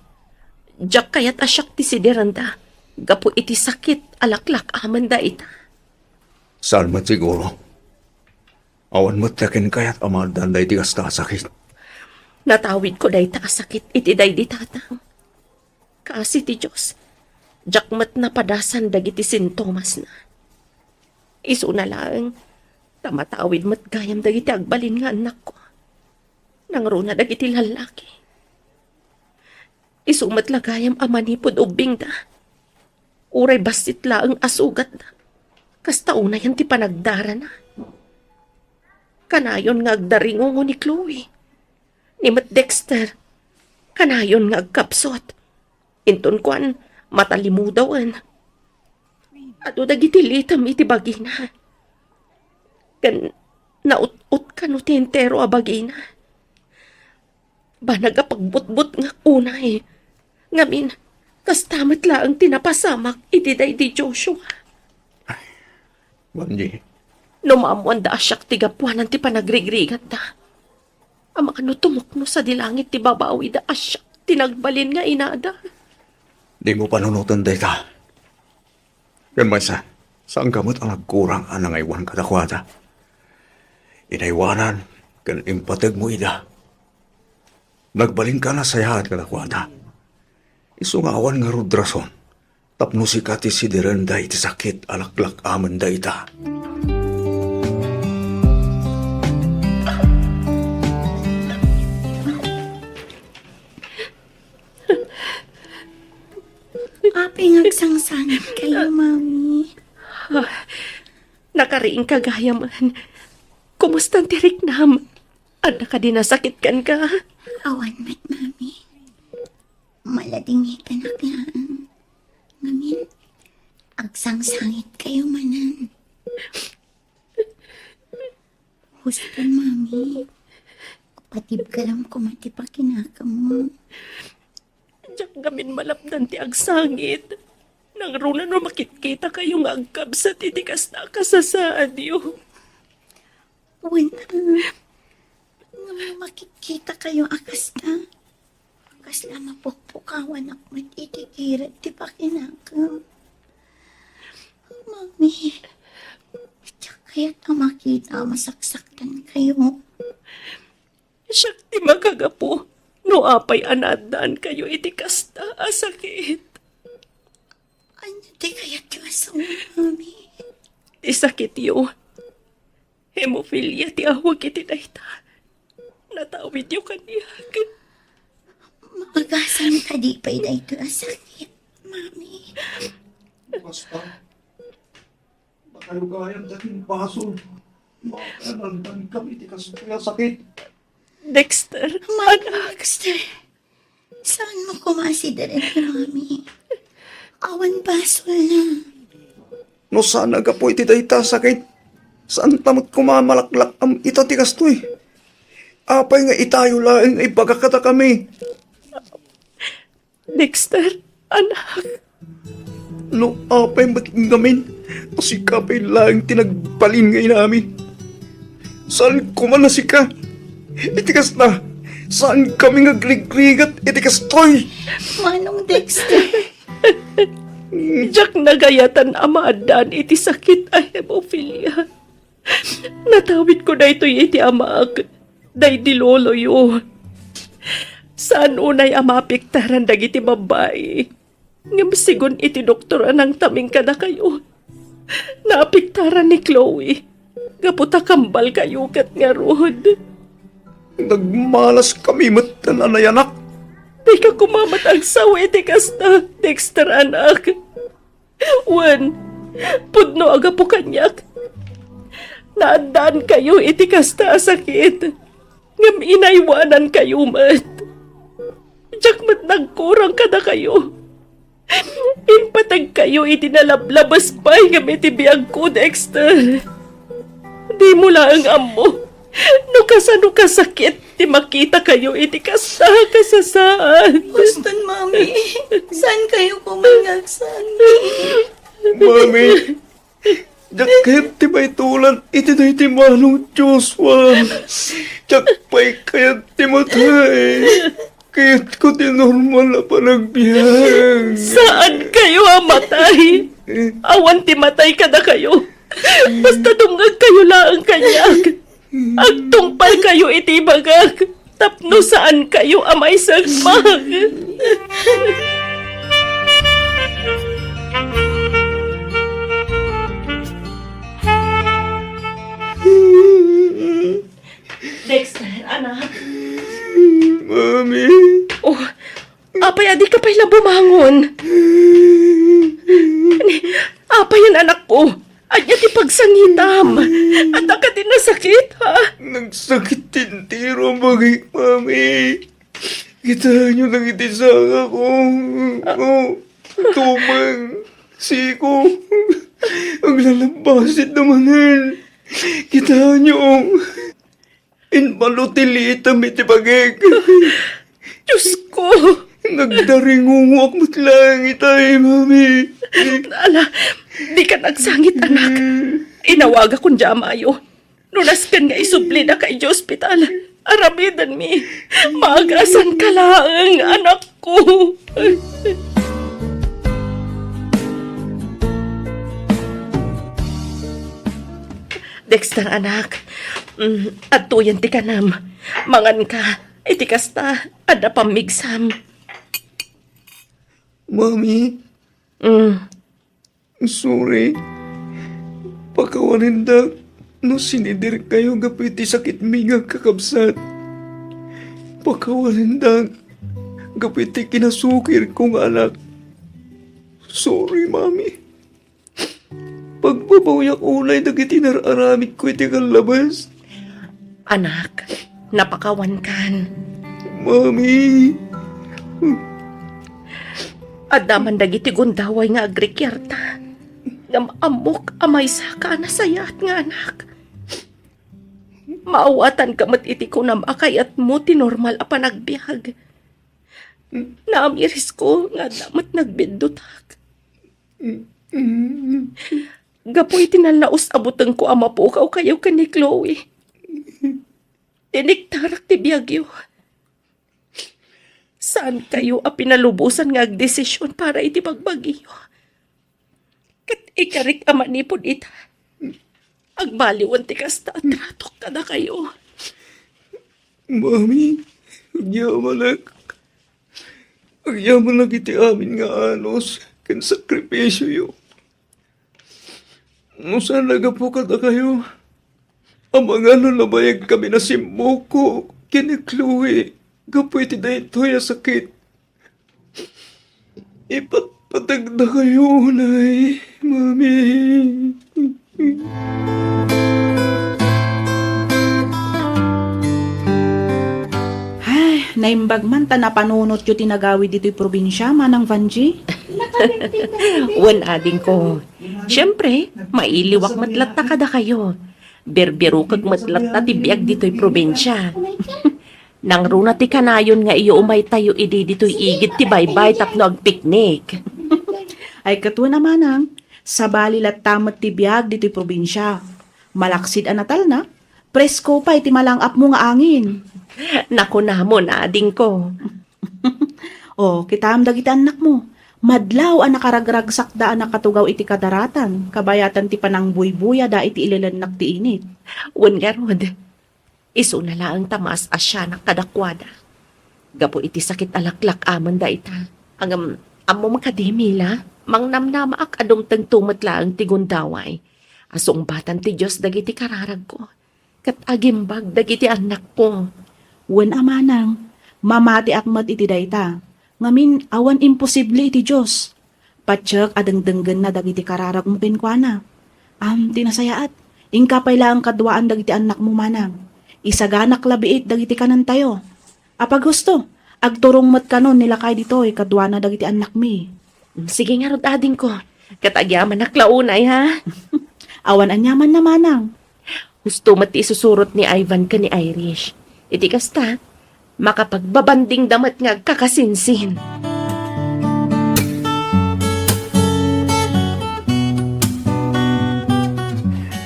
diak kayat a siak ti sidirenda gapu iti sakit a laklak-amenda ita. Saan met siguro. Awan met ti akin kayat a maaddaan daydi kasta a sakit. Natawidko dayta a sakit iti daydi tatang. Kaasi ti Dios, diak met napadasan dagiti sintomasna. Isuna laeng, ta matawid met gayam dagiti agbalin nga annakko. Nangruna dagiti lallaki. Isu met la gayam a manipud ubbingda. Uray bassit laeng a sugatda. Kasta unayen ti panagdarana. Kanayon nga agdaringungo ni Chloe. Ni met Dexter, kanayon nga agkapsut. Inton kuan, matalimudawen. Adu dagiti litem iti bagina. Ken naut-ot kano ti entero a bagina. Banag a pagbutbutngak unay. Ngamin, kasta met laeng ti napasamak iti daydi Joshua. Wanji. No maammoanda a siak ti gapuanan ti panagrigrigatda. Amangan no tumukno sadi langit ti babawida a siak ti nagbalin nga inada. Dimo panunoten dayta. Ken maysa, saanka met a nagkurang a nangaywan kadakuada. Inaywanan ken impategmo ida. Nagbalinka a nasayaat kadakuada. Isu nga awan ngarud rason tapno sika ti sidirenda iti sakit a laklak-amenda ita. Apay nga agsangsangit kayo, Mami? Ah, nakariingka gayam. Kumusta ti riknam? Adda kadi nasakit kenka? Awan met, Mami. Maladingitanak laeng. Ngamin, agsangsangit kayo manen. Husto, Mami. Patibkalam koma ti pakinakemmo. Diak ngamin malapdan ti agsangit. Nangruna no makitkita kayo nga agkabsat iti kasta a kasasaadyo. Wen, a. Ngem no makitkita kayo a kasta, kasla mapukpukawanak met iti kirek ti pakinakem. Mami, diak kayat a makita a masaksaktan kayo. Siak ti makagapu no apay a naaddaan kayo iti kasta a sakit. Ania ti kayat ti masawen, Mami? ti sakityo. Hemophilia ti awag iti dayta. Natawidyo kaniak. Maagasan kadi pay daytoy a sakit, Mami? Basta, makalugayan dagiti basol. Makalandan kami ti kastoy a sakit. Dexter, Mami, anak. Dexter, saan mo koma sidiren ni Mami? Awan basolna. No saan a gapu iti dayta a sakit, saanta met koma malaklak-am ita ti kastoy. Apay nga itayo laeng nga ibaga kadakami? Dexter, anak. No apay met ngamin, a sika pay laeng ti nagbalin nga inami. Saan koma a sika. Iti kasta, saan kami nga agrigrigat iti kastoy. Manong Dexter. Diak nagayatan a maaddaan iti sakit a hemophilia. Natawidko daytoy iti amaak, daydi loloyo. Saan unay a maapektaran dagiti babbai. Ngem sigun iti doktor a nangtaming kadakayo, naapektaran ni Chloe. Gapu ta kambalkayo ket ngarud. Nagmalas kami met ta nanayanak. Dika koma met agsao iti kasta, Dexter, anak. Wen, pudno a gapu kaniak, naaddaankayo iti kasta a sakit, ngem inaywanankayo met. Diak met nagkurang kadakayo. Impategkayo iti nalablabes pay ngem iti biagko, Dexter. Dimo laeng ammo no kasano kasakit ti makitakayo iti kasta a kasasaad. Boston, Mami. Saankayo koma nga agsangit? Mami, diak kayat ti maitulan iti daydi Manong Joshua. Diak pay kayat ti matay. Kayatko ti normal a panagbiag. Saankayo a matay. Awan ti matay kadakayo. Basta dumngegkayo laeng kaniak. Agtungpalkayo iti ibagak tapno saankayo a maisagmak. Dexter, anak. Mami. Oh, apay a dika pay la bumangon? Ni, apay yan, anak ko? Ania ti pagsangitam? Adda kadi nasakit, ha? Nagsakit ti entero a bagik, Mami. Kitaenyo dagiti sangako. Oh, tumeng, siko. Aglalabbasit da manen. Kitaenyo. Imbalo ti liitem iti bagik. Diyos ko! Nagdaringungoak met laeng itay, Mami. Ala, dika agsangit, anak. Inawagakon diay amayo. No nasken nga isublidaka idiay ospital, aramidenmi. Maagasanka laeng, anakko. Dexter, anak, mm, adtoyen ti kanem. Manganka, iti kasta, adda pammigsam. Mami. Mm. Sorry. Pakawanendak no sinidirkayo gapu iti sakitmi nga agkakabsat. Pakawanendak gapu iti kinasukirko nga anak. Sorry, Mami. Pagbabawiak unay dagiti nar-aramidko iti kallabes. Anak, napakawankan. Mami. Adda man dagiti gundaway nga agrikiarta. Ngem ammok a maysaka a nasayaat nga anak. Maawatanka met iti kunam a kayatmo ti normal a panagbiag. Naamirisko nga adda met nagbiddutak. Gapu iti nallaus a butengko a mapukawkayo ken ni Chloe, tiniktarak ti biagyo. Saankayo a pinalubosan nga agdesisyon para iti bagbagiyo. Ket ikarik a manipud ita, agbaliwen ti kasta a tratok kadakayo. Mami, agyamanak. Agyamanak iti amin nga anus ken sakripisioyo. No saan a gapu kadakayo, amangan no nabayagkami a simmukok ken ni Chloe gapu iti daytoy a sakit. Ipatpatagdakayo unay, Mami. Ay, naimbag man ta napanunotyo ti nagawid ditoy probinsia, Manang Vanji. Wen, adingko. Siempre, mailiwak met latta kadakayo. Birbirokek met latta ti biag ditoy probinsia. Nangruna ti kanayon nga iyo umaytayo idi ditoy igid ti baybay tapno agpiknik. Ay, ket wen a, Manang, sabali latta met ti biag ditoy probinsia. Malaksid a natalna, presko pay ti malang-apmo nga angin. Nakunamon, adingko. O, kitam dagiti annakmo. Madlaw a nakaragragsakda a nakatugaw iti kadaratan, kabayatan ti panangbuybuyada iti ilelennak ti init. Wen ngarud, isuna laeng ta maas-asianak kadakuada. Gapu iti sakit a laklak-amenda ita. Ngem, ammom kadi, Mila, mangnamnamaak a dumtengto met laeng ti gundaway a sungbatan ti Dios dagiti kararagko ket agimbag dagiti annakko. Wen a, Manang, mamatiak met iti dayta. Ngamin, awan imposible iti Dios. Patiek a dengdenggenna dagiti kararagmo kenkuana. Am, ti nasayaat, inka pay laeng kaduaan dagiti annakmo, Manang. Isaganak la biit dagiti kanentayo. Apaghusto, agturong met kanon ni lakay ditoy kaduana dagiti annakmi. Sige ngarud, adingko. Ket agyamanak la unay, ha? Awan aniaman a, Manang. Husto met ti isusurot ni Ivan ken ni Irish. Iti kasta, makapagbabandingda met nga agkakasinsin.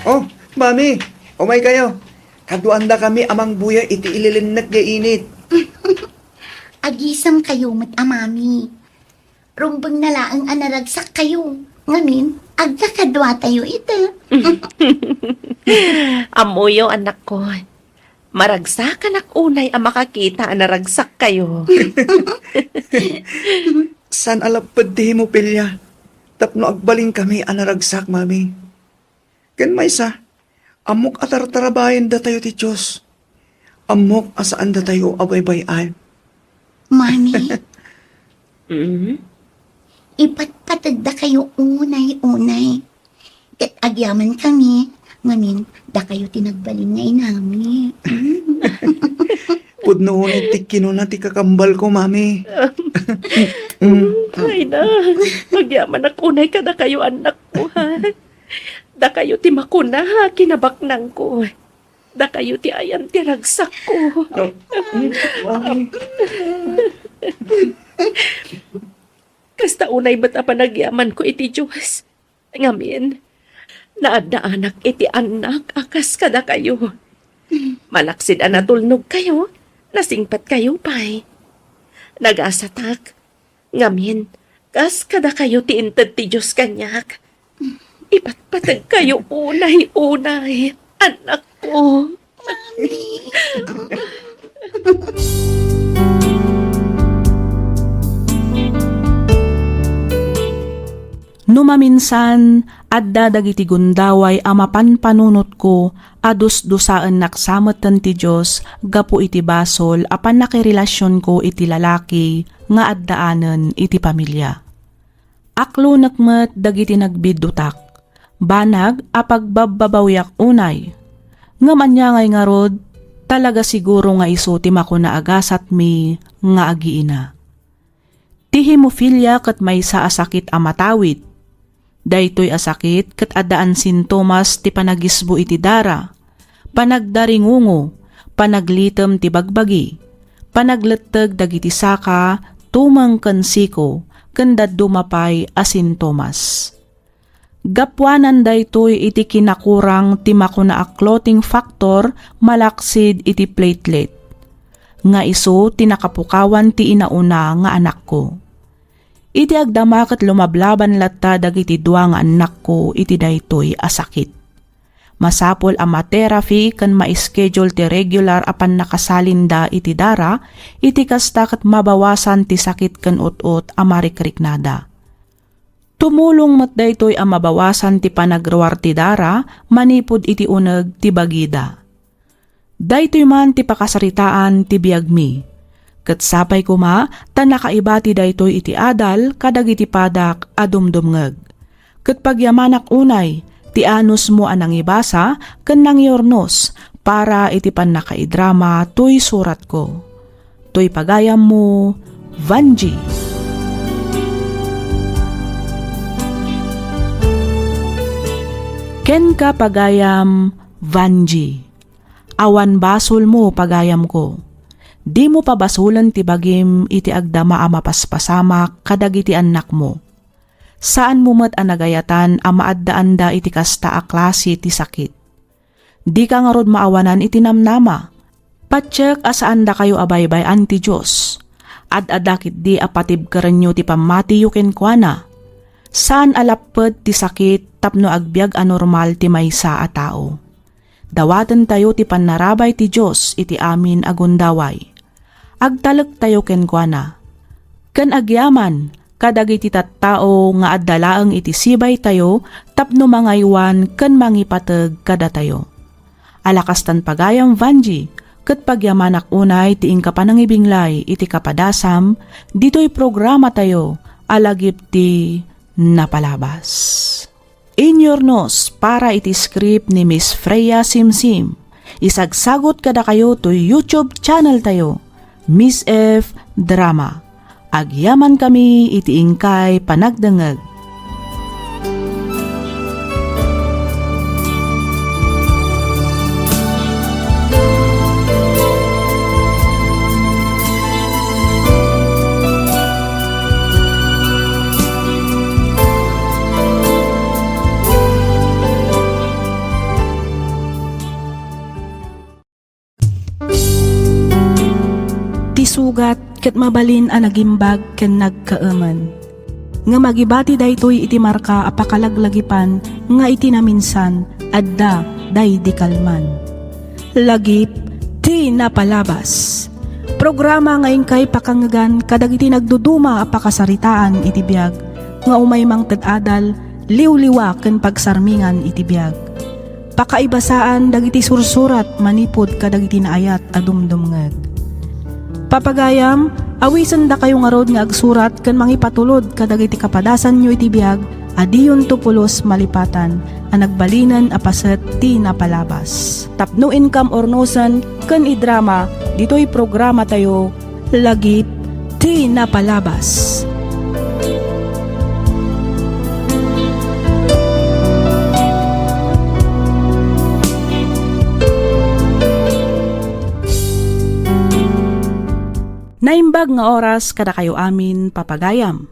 Oh, Mami, umaykayo. Kaduandakami a mangbuya iti ililinnek nga init. Agisemkayo met a Mami. Rumbeng na laeng a naragsakkayo. Ngamin, agkakaduatayo ita. Ammoyo, annakko. Maragsakanak unay a makakita a naragsakkayo. Saan a lapped ti hemophilia tapno agbalinkami a naragsak, Mami. Ken maysa, ammok a tartarabayen datayo ti Dios. Ammok a saan datayo a baybay-an. Mami, Mm. Ipatpategdakayo unay-unay. Ket agyamankami, ngamin, dakayo ti nagbalin nga inami. Mm. Pudno unay ti kinuna ti kakambalko, Mami. Mm. Ay na, agyamanak unay kadakayo, annakko, ha? Dakayo ti makuna, ha, kinabaknangko. Dakayo ti ayan ti ragsakko. Kasta unay met a panagyamanko iti Dios. Ngamin, naaddaanak iti annak a kas kadakayo. Malaksid a natulnogkayo, nasingpetkayo pay. Nagasatak, ngamin, kas kadakayo ti inted ti Dios kaniak. Ipatpategkayo unay-unay, annakko. No maminsan, adda dagiti gundaway a mapanpanunotko a dusdusaennak sa metten ti Dios gapu iti basol a pannakirelasionko iti lalaki nga addaanen iti pamilia. Aklonek met dagiti nagbiddutak, banag a pagbabbabawiak unay. Ngem ania ngay ngarud, talaga siguro nga isu ti makuna a gasatmi nga agiina. Ti hemophilia ket maysa a sakit a matawid. Daytoy a sakit ket addaan sintomas ti panagisbo iti dara, panagdaringungo, panaglitem ti bagbagi, panagletteg dagiti saka, tumeng ken siko, ken dadduma pay a sintomas. Gapuanan daytoy iti kinakurang ti makuna a clotting factor malaksid iti platelet, nga isu ti nakapukawan ti inauna nga anakko. Iti agdama ket lumablaban latta dagiti dua nga annakko iti daytoy a sakit. Masapul a ma-therapy ken ma-schedule ti regular a pannakasalinda iti dara, iti kasta ket mabawasan ti sakit ken ut-ot a marikriknada. Tumulong met daytoy a mabawasan ti panagruar ti dara manipud iti uneg ti bagida. Daytoy man ti pakasaritaan ti biagmi. Ket sapay koma ta nakaibati daytoy iti adal kadagiti padak a dumdumngeg. Ket pagyamanak unay ti anusmo a nangibasa ken nangiurnos para iti pannakaidrama toy suratko. Toy pagayammo, Vanji. Kenka, pagayam, Vanji. Awan basolmo, pagayamko. Dimo pabasolen ti bagim iti agdama a mapaspasamak kadagiti annakmo. Saanmo met a nagayatan a maaddaanda iti kasta a klase ti sakit. Dika ngarud maawanan iti namnama. Patiek a saandakayo a baybay-an ti Dios. Ad-adda ketdi a patibkerenyo ti pammatiyo kenkuana. Saan a lapped ti sakit tapno agbiag a normal ti maysa a tao. Dawatentayo ti pannarabay ti Dios iti amin a gundaway. Agtalektayo kenkuana. Ken agyaman kadagiti tattao nga adda laeng iti sibaytayo tapno mangaywan ken mangipateg kadatayo. Ala kastan, pagayam Vanji, ket pagyamanak unay ti inka panangibinglay iti kapadasam ditoy programatayo a lagip ti napalabas. Inyurnos para iti script ni Miss Freya Simsim. Isagsagut kadakayo toy YouTube channel tayo, Miss F Drama. Agyamankami iti inkay panagdengngeg. Ti sugat ket mabalin a nagimbag ken nagkaemen. Ngem agibati daytoy iti marka a pakalaglagipan nga iti naminsan adda daydi kalman. Lagip ti napalabas. Programa nga inkay pakangngegan kadagiti nagduduma a pakasaritaan iti biag nga umay mangted adal, liwliwa ken pagsarmingan iti biag. Pakaibasaan dagiti sursurat manipud kadagiti naayat a dumdumngeg. Papagayam, awisendakayo ngarud nga agsurat ken mangipatulod kadagiti kapadasanyo iti biag a diyonto pulos malipatan a nagbalinen a paset ti napalabas. Tapno inkam urnosen ken idrama ditoy programatayo, Lagip ti Napalabas. Naimbag nga oras kadakayo amin, papagayam.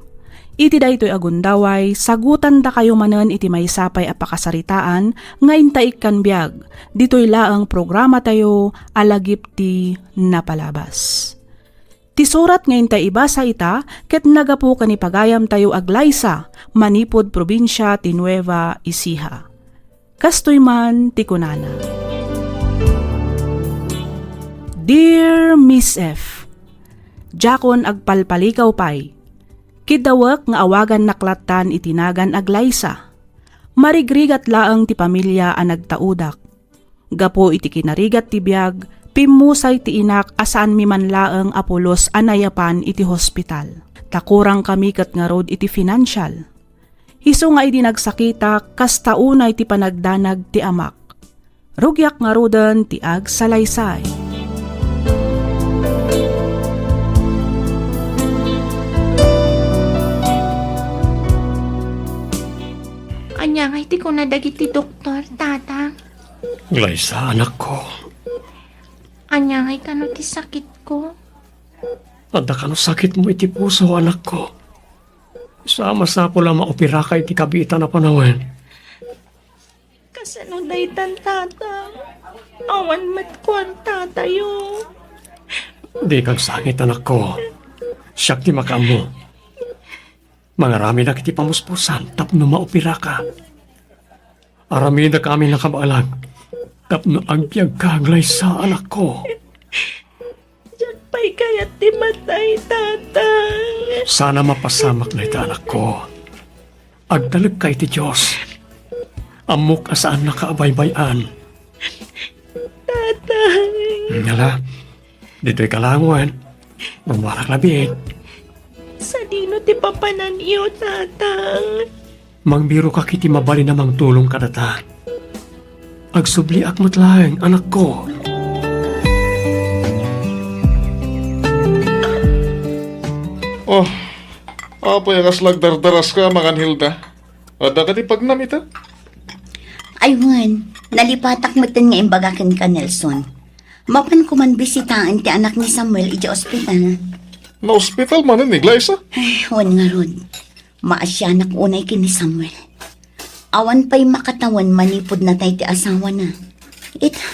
Iti daytoy a gundaway, sagutandakayo manen iti maysa pay a pakasaritaan nga intaikkan biag ditoy laeng programatayo a Lagip ti Napalabas. Ti surat nga intay ibasa ita ket nagapu ken ni pagayamtayo a Glyza manipud probinsia ti Nueva Ecija. Kastoy man ti kunana, Dear Miss F, diakon agpalpalikaw pay. Kiddawek nga awagannak lattan iti nagan a Glyza. Marigrigat laeng ti pamilia a nagtaudak. Gapu iti kinarigat ti biag, pimmusay ti inak a saanmi man laeng a pulos a nayapan iti hospital. Ta kurangkami ket ngarud iti financial. Isu nga idi nagsakitak, kasta unay ti panagdanag ti amak. Rugiak ngaruden ti agsalaysay. Ania ngay ti kuna dagiti doktor, Tata? Glyza, anakko. Ania ngay kano ti sakitko? Adda kano sakitmo iti puso, anakko. Sa masapul a maoperaka iti kabiitan a panawen. Kasano daytan, Tata? Awan met kuan, Tatayo. Dika agsangit, anakko. Siak ti makaammo. Mangaramidak iti pamuspusan tapno maoperaka. Aramidek amin a kabaelan tapno agbiagka, Glyza, anakko. Diak pay kayat ti matay, Tata. Sana mapasamak dayta, anakko. Agtalekka iti Dios. Ammok a saannaka a baybay-an. Tatang. Ngala, ditoy ka laeng wen. Rummuarak labiit. Sadino ti papananyo, Tatang? Mangbirokak iti mabalin a mangtulong kadata. Agsubliak met laeng, anakko. Oh, apay a kasla agdardaraska, Mangan Hilda? Adda kadi pagnam ita? Ay wen, nalipatak metten nga imbaga kenka, Nelson. Mapanko man bisitaen ti anak ni Samuel idiay ospital. Naospital manen ni Glyza? Ay, wen ngarud. Maasianak unay ken ni Samuel. Awan pay makatawen manipud natay ti asawana. Ita,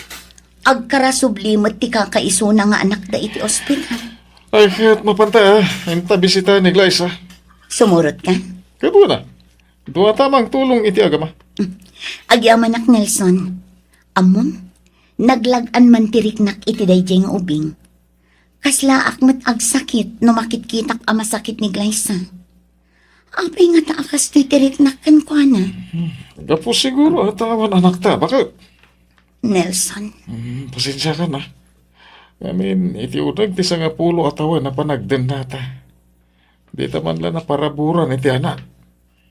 agkarasubli met ti kakaisuna nga anakda iti ospital. Ay, ket mapanta, ah. Inta bisitaen ni Glyza. Sumurotka? Ket wen a. Duata mangtulong iti agama. Agyamanak, Nelson. Ammom, naglag-an man ti riknak iti daydiay nga ubing. Kaslaak met agsakit no makitkitak a masakit ni Glyza. Apay ngata a kastoy ti riknak kenkuana? Gapu siguro a ta awan anakta, baket. Nelson. Hmm, pasensiakan, ah. Ngamin, iti uneg ti sangapulo a tawen a panagdennata, dita man la naparaburan iti anak.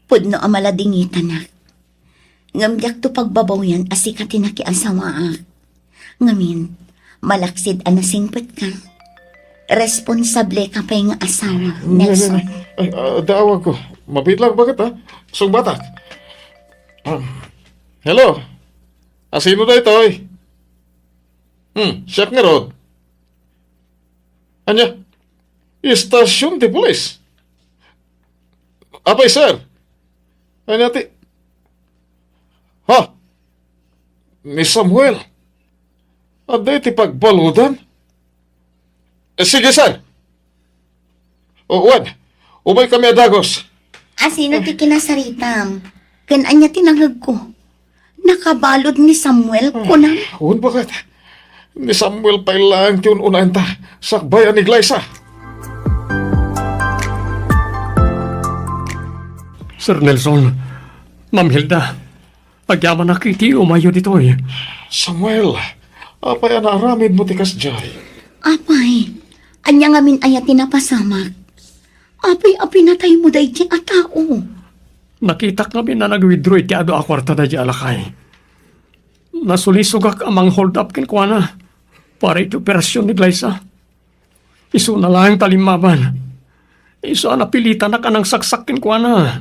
Pudno a maladingitanak. Ngem diakto pagbabawian a sika ti nakiasawaak. Ngamin, malaksid a nasingpetka. Responsable ka pay nga asawa, Nelson. Ay, ah, daawag ko. Mabit lang, baket, ah? Sungbatak. Um, hello? Asino daytoy? Hmm, siak ngarud. Ania? Istasyon ti pulis? Apay, sir? Ania ti... Ha? Ni Samuel? Adda iti pagbaludan? Eh, sige, sir. O, wen, umay kami a dagus. Asino ti kinasaritam? Ken ania ti nangegko? Nakabalud ni Samuel, kunam? Wen, baket. Ni Samuel pay laeng ti un-unaenta, sakbay a ni Glyza. Sir Nelson, Ma'am Hilda, agyamanak iti umayyo ditoy. Samuel, apay a naaramidmo ti kasdiay? Apay, ania ngamin aya ti napasamak? Apay a pinataymo daydi a tao? Nakitak ngamin a nag-withdraw iti adu a kuarta daydi a lakay. Nasulisogak a mang-hold up kenkuana para iti operasyon ni Glyza. Isuna laeng ta limmaban. Isu a napilitanak a nangsaksak kenkuana.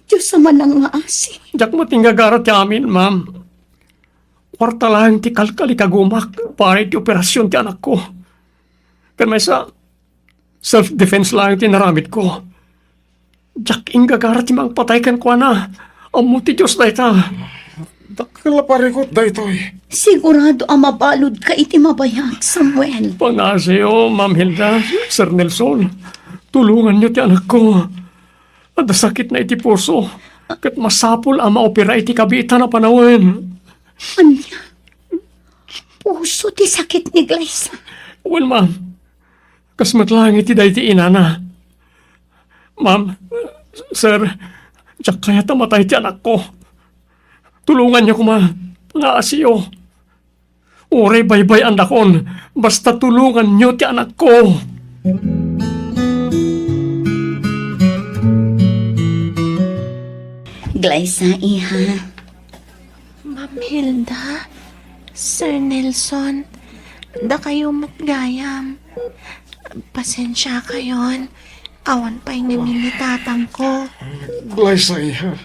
Dios a manangngaasi. Diak met inggagara ti amin, ma'am. Kuarta laeng ti kalkalikagumak para iti operasyon ti anakko. Ken maysa, self-defense laeng ti naramidko. Diak inggagara ti mangpatay kenkuana. Ammo ti Dios dayta. Dakkel a parikut daytoy. Sigurado a mabaludka iti mabayag, Samuel. Pangngaasim, Ma'am Hilda, Sir Nelson. Tulonganyo ti anakko. Adda sakitna iti puso. Ket masapul a maopera iti kabiitan a panawen. Ania? Puso ti sakit ni Glyza? Wen, ma'am. Kas met laeng iti daydi inana. Ma'am, sir, diak kayat a matay ti anakko. Tulonganyo koma, pangngaasim. Uray baybay-annakon, basta tulonganyo ti anakko. Glyza, iha. Ma'am Hilda, Sir Nelson, dakayo met gayam. Pasensiakayon, awan pay ngamin ni tatangko. Glyza, iha.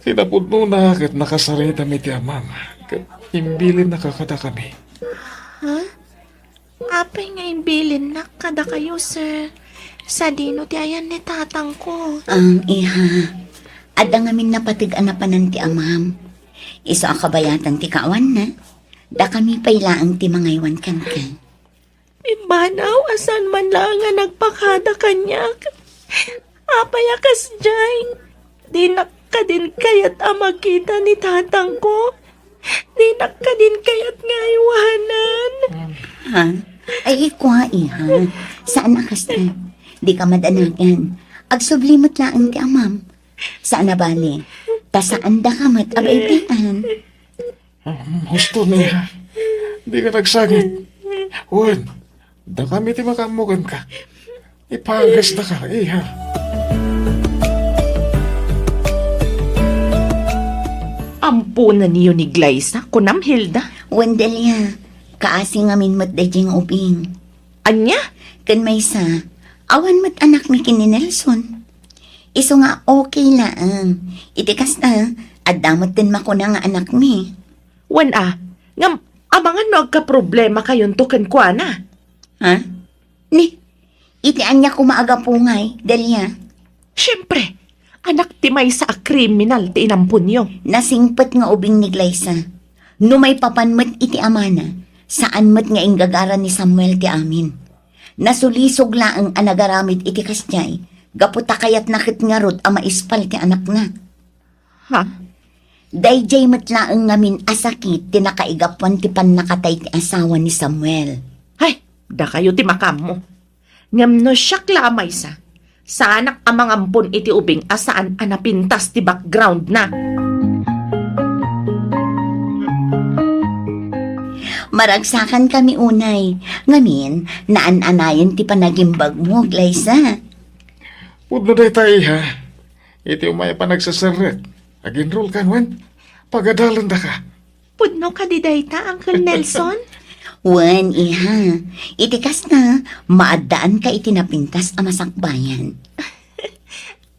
Kinapudnona ket nakasaritam iti amam, ket imbilinnaka kadakami. Ha? Apay nga imbilinnak kadakayo, sir? Sadino ti ayan ni tatangko? Ang iha, adda ngamin napateg a napanan ti amam. Isu a kabayatan ti kaawanna, dakami pay laeng ti mangaywan kenka. Pimmanaw a saan man laeng a nagpakada kaniak. Apay a kasdiay? Dinak kadin kayat a makita ni tatangko. Dinak kadin kayat nga aywanan. Ha? Ay, kua, iha. Saan a kasta? Dika madanagan. Agsubli met laeng ti amam. Saan a bale, ta saandaka met a baybay-an. Hmm, husto, Iha. Dika nagsangit. Wen, dakami ti makaammo kenka. Ipagastaka, Iha. Amponenyo ni Glyza, kunam, Hilda? Wen, Delia, kaasi ngamin met daydiay nga ubing. Ania? Ken maysa, awan met anakmi ken ni Nelson. Isu nga okay laeng. Iti kasta, adda metten makuna nga anakmi. Wen a, ngem amangan no agkaproblemakayonto kenkuana. Ha? Ni, iti ania koma a gapu ngay, Delia? Siempre, anak ti maysa a kriminal ti inamponyo. Nasingpet nga ubing ni Glyza. No maipapan met iti amana, saan met nga inggagara ni Samuel ti amin. Nasulisog laeng a nagaramid iti kasdiay, gapu ta kayatna ket ngarud a maispal ti anakna. Ha? Daydiay met laeng ngamin a sakit ti nakaigapuan ti pannakatay ti asawa ni Samuel. Ay, dakayo ti makaammo. Ngem no siak la a maysa, saanak a mangampon iti ubing a saan a napintas ti background na. Maragsakan kami unay, ngamin, naan-anayen ti panagimbagmo, Glyza. Pudno dayta, Iha. Iti umay a panagseserrek, ag-enroll kan wen, pagadalendaka. Pudno kadi dayta, Uncle Nelson? Wen, Iha. Iti kasta, maaddaanka iti napintas a masakbayan.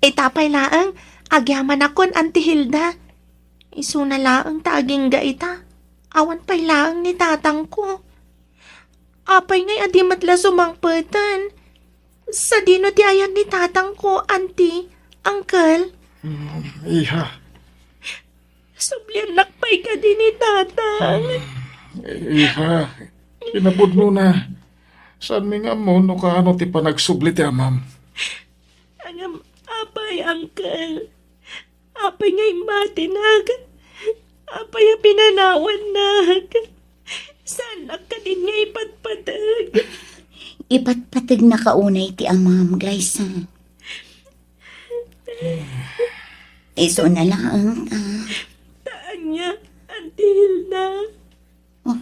Ita pay laeng, agyamanakon, Auntie Hilda. Isuna laeng ta agingga ita. Awan pay laeng ni tatangko. Apay ngay a di met la sumangpeten? Sadino ti ayan ni tatangko, Auntie, Uncle? Mm, Iha. Subliannak pay kadi ni tatang. Mm, Iha, kinapudnona. Saanmi nga ammo no kaano ti panagsubli ti amam. Ngem, apay, Uncle? Apay nga immatinak? Apay a pinanawannak? Saannak kadin nga ipatpateg? Ipatpategnaka unay ti amam, Glyza. Isuna laeng ta. Ta ania, Auntie Hilda? Oh,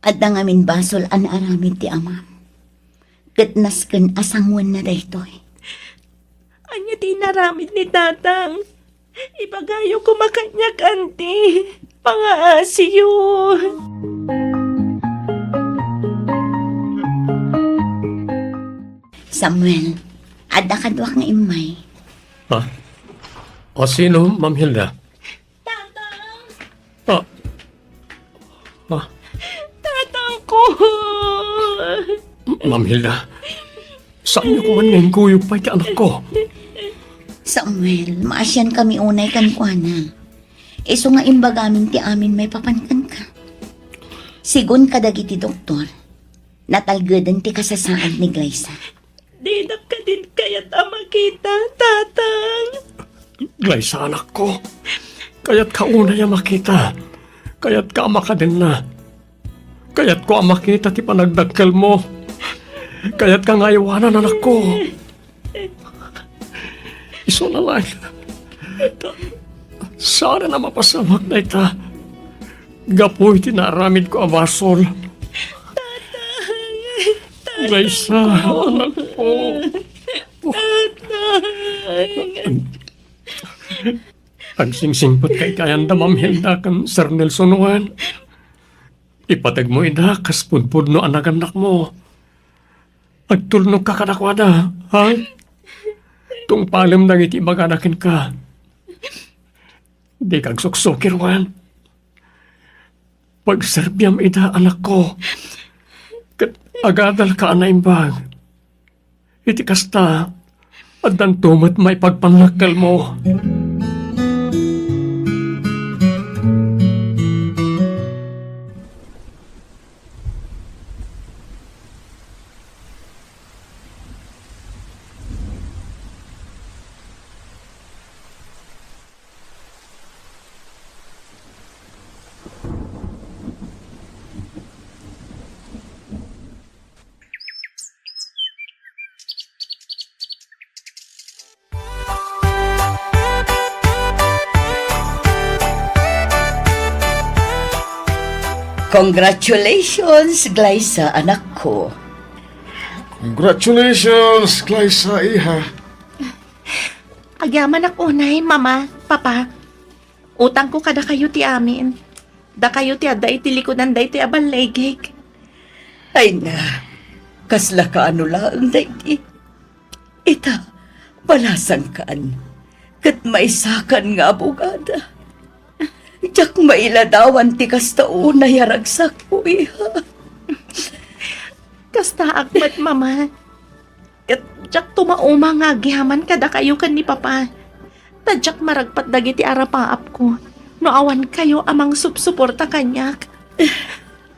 adda ngamin basol a naaramid ti amam. Ket nasken a sangoenna daytoy. Ania ti inaramid ni tatang? Ibagayo koma kaniak, Auntie. Pangaasiyo. Samuel, adda kaduak nga immay. Ha? O sino, Ma'am Hilda? Tatang! Ah. Ah. Tatang ko! Ma'am Hilda, saanyo koma nga inkuyog pay ti anakko? Samuel, maasian kami unay kenkuana. Isu nga imbagamin ti amin maipapan kenka. Sigun kadagiti doktor, natalgeden ti kasasaad ni Glyza. Dinak kadin kayat a makita, Tatang. Glyza, anakko. Kayatka unay a makita. Kayatka a makadenna. Kayatko a makita ti panagdakkelmo. Kayatka nga aywanan, anakko. Isuna laeng. Saan a mapasamak dayta. Gapu iti naaramidko a basol. Tatang! Glyza, anakko. Tatang! Agsingsingpet kaykayanda, Ma'am Hilda ken Sir Nelson, wen. Ipategmo ida kas pudpudno a nagannakmo. Agtulnogka kadakuada, ha? Tungpalem dagiti ibagada kenka. Dika agsuksukir, wen. Pagserbiam ida, anakko, ket agadalka a naimbag. Iti kasta, addanto met maipagpannakkelmo. Congratulations, Glyza, anakko. Congratulations, Glyza, iha. Agyamanak unay, Mama, Papa. Utangko kadakayo ti amin. Dakayo ti adda iti likudan daytoy a balligig. Ay na, kasla kaano laeng daydi. Ita, balasangkan, ket maysakan nga abogada. Diak mailadawan ti kasta unay a ragsakko, iha. Kastaak met, Mama. Ket diak tumauma nga agyaman kadakayo ken ni Papa. Ta diak maragpat dagiti arapaapko no awan kayo a mangsupsuporta kaniak.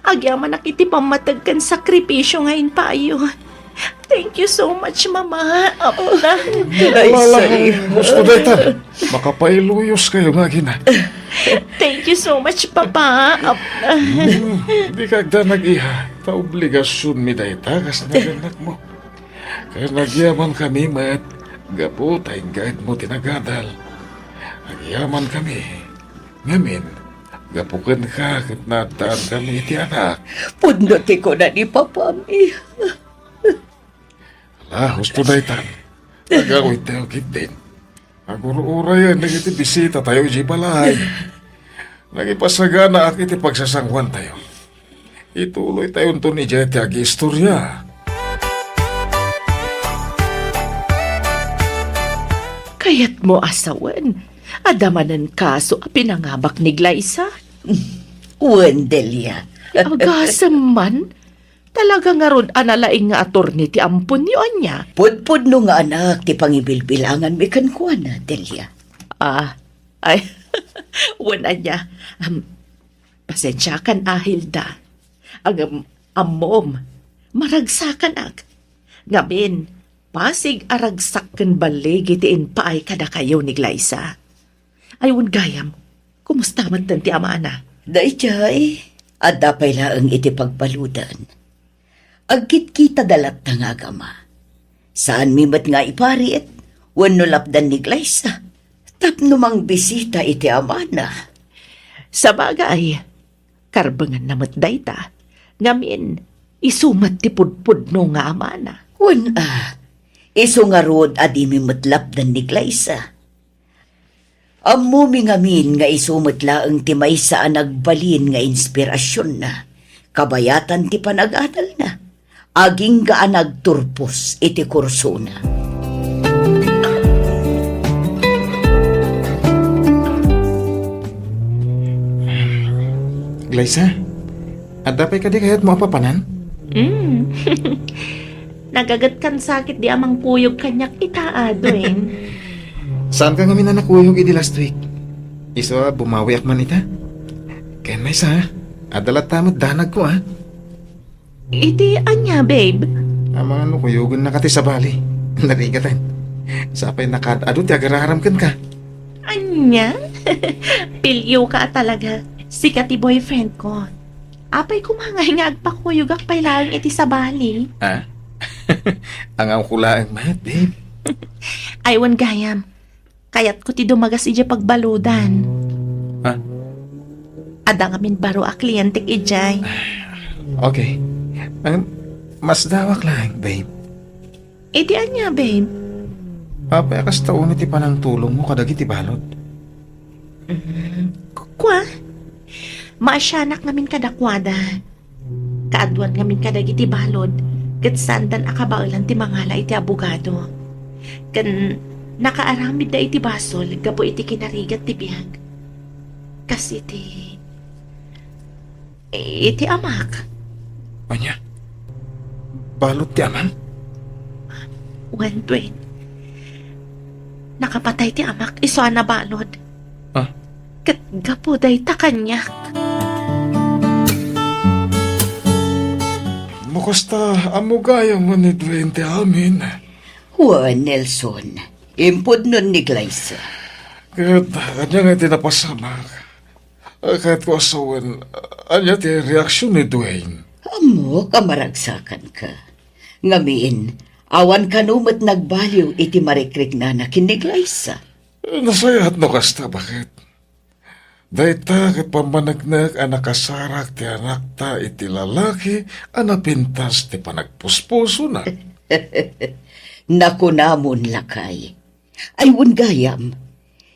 Agyamanak iti pammateg ken sakripisio nga impaayyo. Thank you so much, Mama, Apna. Ala, ala, husto dayta. Makapailuyos kayo nga agina. Thank you so much, Papa, Apna. Hmm, di ka agdanag, iha. Ta obligasionmi dayta, kas nga annakmo. Ken agyamankami met gapu ta ingaedmo ti nagadal. Agyamankami ngamin gapu kenka ket naaddaankami iti anak. Pudno ti kuna ni Papam, iha. Ala, husto daytan. Agawidtayo ketdin. Agur-urayen dagiti bisitatayo idiay balay. Nangipasaganaak iti pagsasangoantayo. Ituloytayonton idiay ti agiistoria. Kayatmo a sawen, adda manen kaso a pinangabak ni Glyza? Wen, Delia. Agasem man, talaga ngarud a nalaing nga atorni ti amponyo, ania? Pudpudno nga anak ti pangibilbilanganmi kenkuana, Delia. Ah, ay, wen, ania. Am, pasensiakan a, Hilda. Ngem, ammom, maragsakanak. Ngamin, pasig a ragsak ken balligi ti impaay kadakayo ni Glyza. Ay, wen gayam, kumusta metten ti amana? Daydiay, adda pay laeng iti pagbaludan. Agkitkitada latta nga agama. Saanmi met nga iparit wenno lapdan ni Glyza tapno mangbisita iti amana. Sabagay, karbenganna met dayta, ngamin, isu met ti pudpudno nga amana. Wen a, isu ngarud a dimi met lapdan ni Glyza. Ammomi ngamin nga isu met laeng ti maysa a nagbalin nga inspirasionna, kabayatan ti panag-adalna, agingga a nagturpos iti kursona. Glyza, adda pay kadi kayatmo a papanan? Mm. Nagagetkan sakit di amang kuyog kaniak ita, Dwayne. Saanka ngamin a nakuyog idi last week? Isu a bumawiak man ita. Ken maysa, adda latta met danagko, a. Iti ania, babe? Amangan no kuyogennaka ti sabali. Narigaten. Sapay nakaad-adu ti agararam kenka. Ania? Pilioka a talaga. Sika ti boyfriend ko. Apay koma ngay nga agpakuyogak pay laeng iti sabali? Ah? Angawko laeng met, babe. Ay, wen gayam. Kayatko ti dumagas idiay pagbaludan. Ah? Adda ngamin baro a klientek idiay. Okay. Ang, masdawak laeng, babe. Iti ania, babe? Apay a kasta unay ti panangtulongmo kadagiti balud? Mm, kua? Maasianak ngamin kadakuada. Kaaduan ngamin kadagiti balud, ket saandan a kabaelan ti mangala iti abogado. Ken nakaaramidda iti basol gapu iti kinarigat ti biag. Kas iti Iti amak. Ania? Balud ti amam? Wen, Dwayne. Nakapatay ti amak isu a nabalud. Ah? Ket gapu dayta kaniak. No kasta, ammo gayam ni Dwayne ti amin. Wen, Nelson. Impudnon ni Glyza. Ket ania nga iti napasamak? Kayatko a sawen, ania ti reaksion ni Dwayne? Ammok a maragsakanka. Ngamin, awan kano met nagbaliw iti marikriknana ken ni Glyza. Nasayaat no kasta, baket? Dayta ket pammaneknek a nakasarak ti anakta iti lalaki a napintas ti panagpuspusona. Nakunamon, lakay. Ay, wen gayam,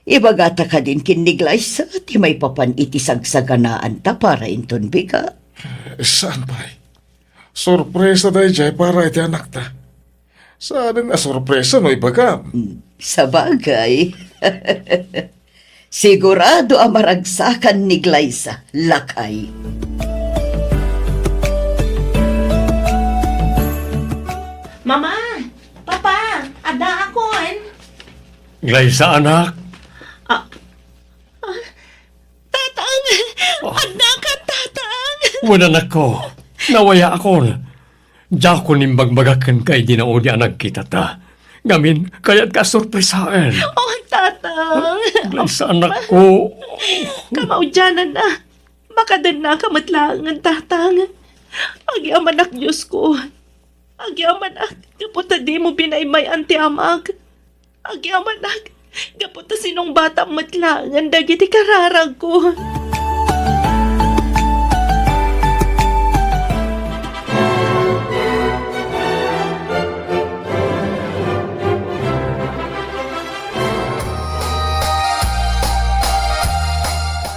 ibagata kadin ken ni Glyza ti maipapan iti sagsaganaanta para inton bigat? Saan pay. Sorpresa daydiay para iti anakta. Saanen a sorpresa no ibagam. Hmm, sabagay. Sigurado a maragsakan ni Glyza, lakay. Mama! Papa! Addaakon! Glyza, anak! Ah, ah, Tatang! Ah. Addakan, Tatang! Wen, anakko. Nawayaakon. Diakon imbagbaga kenka idi naudi a nagkitata. Ngamin, kayatka a sorpresaen. Oh, Tatang! Glyza, anakko. Kamaudiananna. Makadennaka met laengen, Tatang. Agyamanak, Diosko. Agyamanak, gapu ta dimo binaybay-an ti amak. Agyamanak, gapu ta sinungbatam met laengen dagiti kararagko.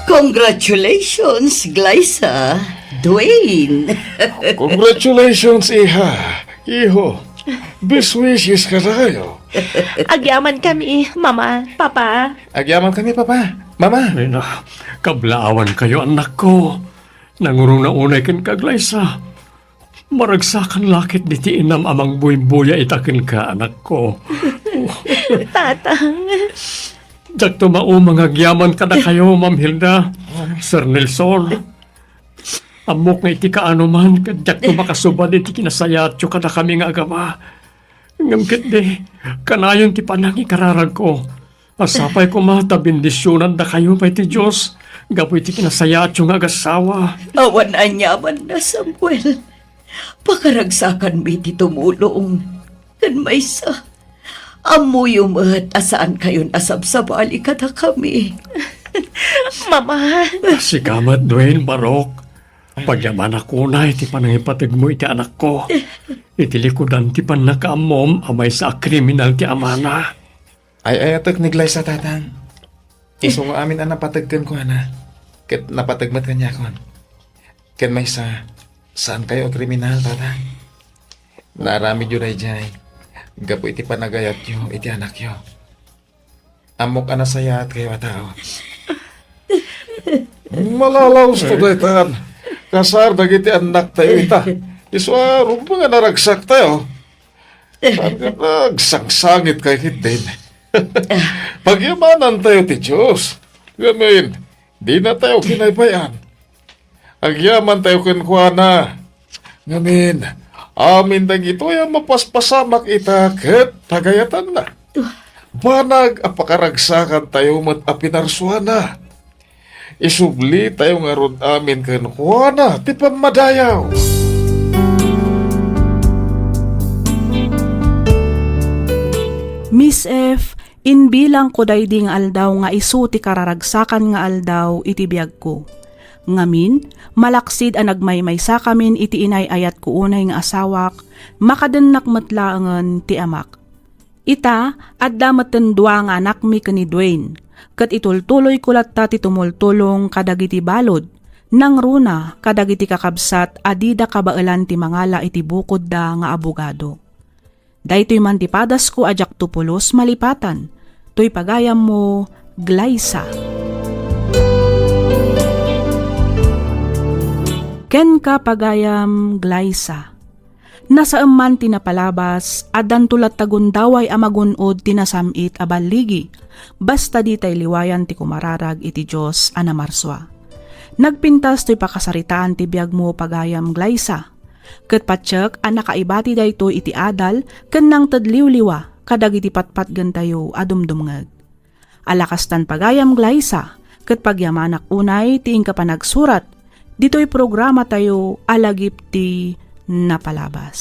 Congratulations, Glyza, Dwayne. Congratulations, iha, iho. Best wishes kadakayo. Agyamankami, Mama, Papa. Agyamankami, Papa, Mama. Ay na, kablaawankayo, anakko. Nanguruna unay kenka, Glyza. Maragsakan la ketdi ti inam a mangbuybuya ita kenka, anakko. Tatang. Diakto mauma nga agyaman kadakayo, Ma'am Hilda, Sir Nelson. Ammok nga iti kaanoman, ket diakto makasubad iti kinasayaatyo kadakami nga agama. Ngem ketdi, kanayon ti panangikararagko. Sapay koma ta bendisionandakayo pay ti Dios gapu iti kinasayaatyo nga agassawa. Awan aniamanna, Samuel. Pakaragsakanmi ti tumulong. Ken maysa, ammoyo met a saankayon a sabsabali kadakami. Mama. Sika met, Dwayne, barok. Pagyamanak unay ti panangipategmo iti anakko. Iti likudan ti pannakaammom a maysa a kriminal ti amana. Ay-ayatek ni Glyza, Tatang. Isu nga amin a napateg kenkuana, ket napateg met kaniakon. Ken maysa, saankayo a kriminal, Tatang. Naaramidyo daydiay gapu iti panagayatyo iti anakyo. Ammok a nasayaatkayo a tao. Malalaosto daytan. Kasar dagiti annaktayo ita. Isu a rumbeng a naragsaktayo. Saan nga nagsangsangitkayo ketdin? Pagyamanantayo ti Dios. Ngamin, dinatayo kinaybay-an. Agyamantayo kenkuana. Ngamin, amin dagitoy a mapaspasamak ita ket pagayatanna. Banag a pakaragsakantayo met a pinarsuana. Isublitayo ngarud amin kenkuana ti pammadayaw. Miss F, imbilangko daydi nga aldaw nga isu ti kararagsakan nga aldaw iti biagko. Ngamin, malaksid a nagmaymaysakamin iti inay-ayatko unay nga asawak, makadennak met laengen ti amak. Ita, adda metten dua nga anakmi ken ni Dwayne, ket itultuloyko latta ti tumultulong kadagiti balud, nangruna kadagiti kakabsat a dida kabaelan ti mangala iti bukodda nga abogado. Daytoy man ti padasko a diakto pulos malipatan, toy pagayammo, Glyza. Kenka, pagayam Glyza. Nasaem man ti napalabas, addanto latta gundaway a magun-od ti nasam-it a balligi, basta ditay liwayan ti kumararag iti Dios a namarsua. Nagpintas toy pakasaritaan ti biagmo, pagayam Glyza. Ket patiek a nakaibati daytoy iti adal ken nangted liwliwa kadagiti patpatgentayo a dumdumngeg. Ala kastan, pagayam Glyza, ket pagyamanak unay ti inka panagsurat ditoy programatayo a Lagip ti Napalabas.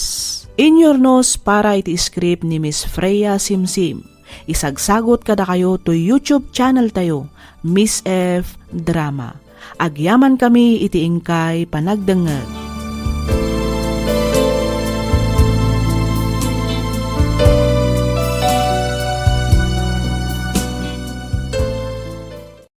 Inyurnos para iti script ni Miss Freya Simsim. Isagsagut kadakayo toy YouTube channel tayo, Miss F Drama. Agyamankami iti inkay panagdengngeg.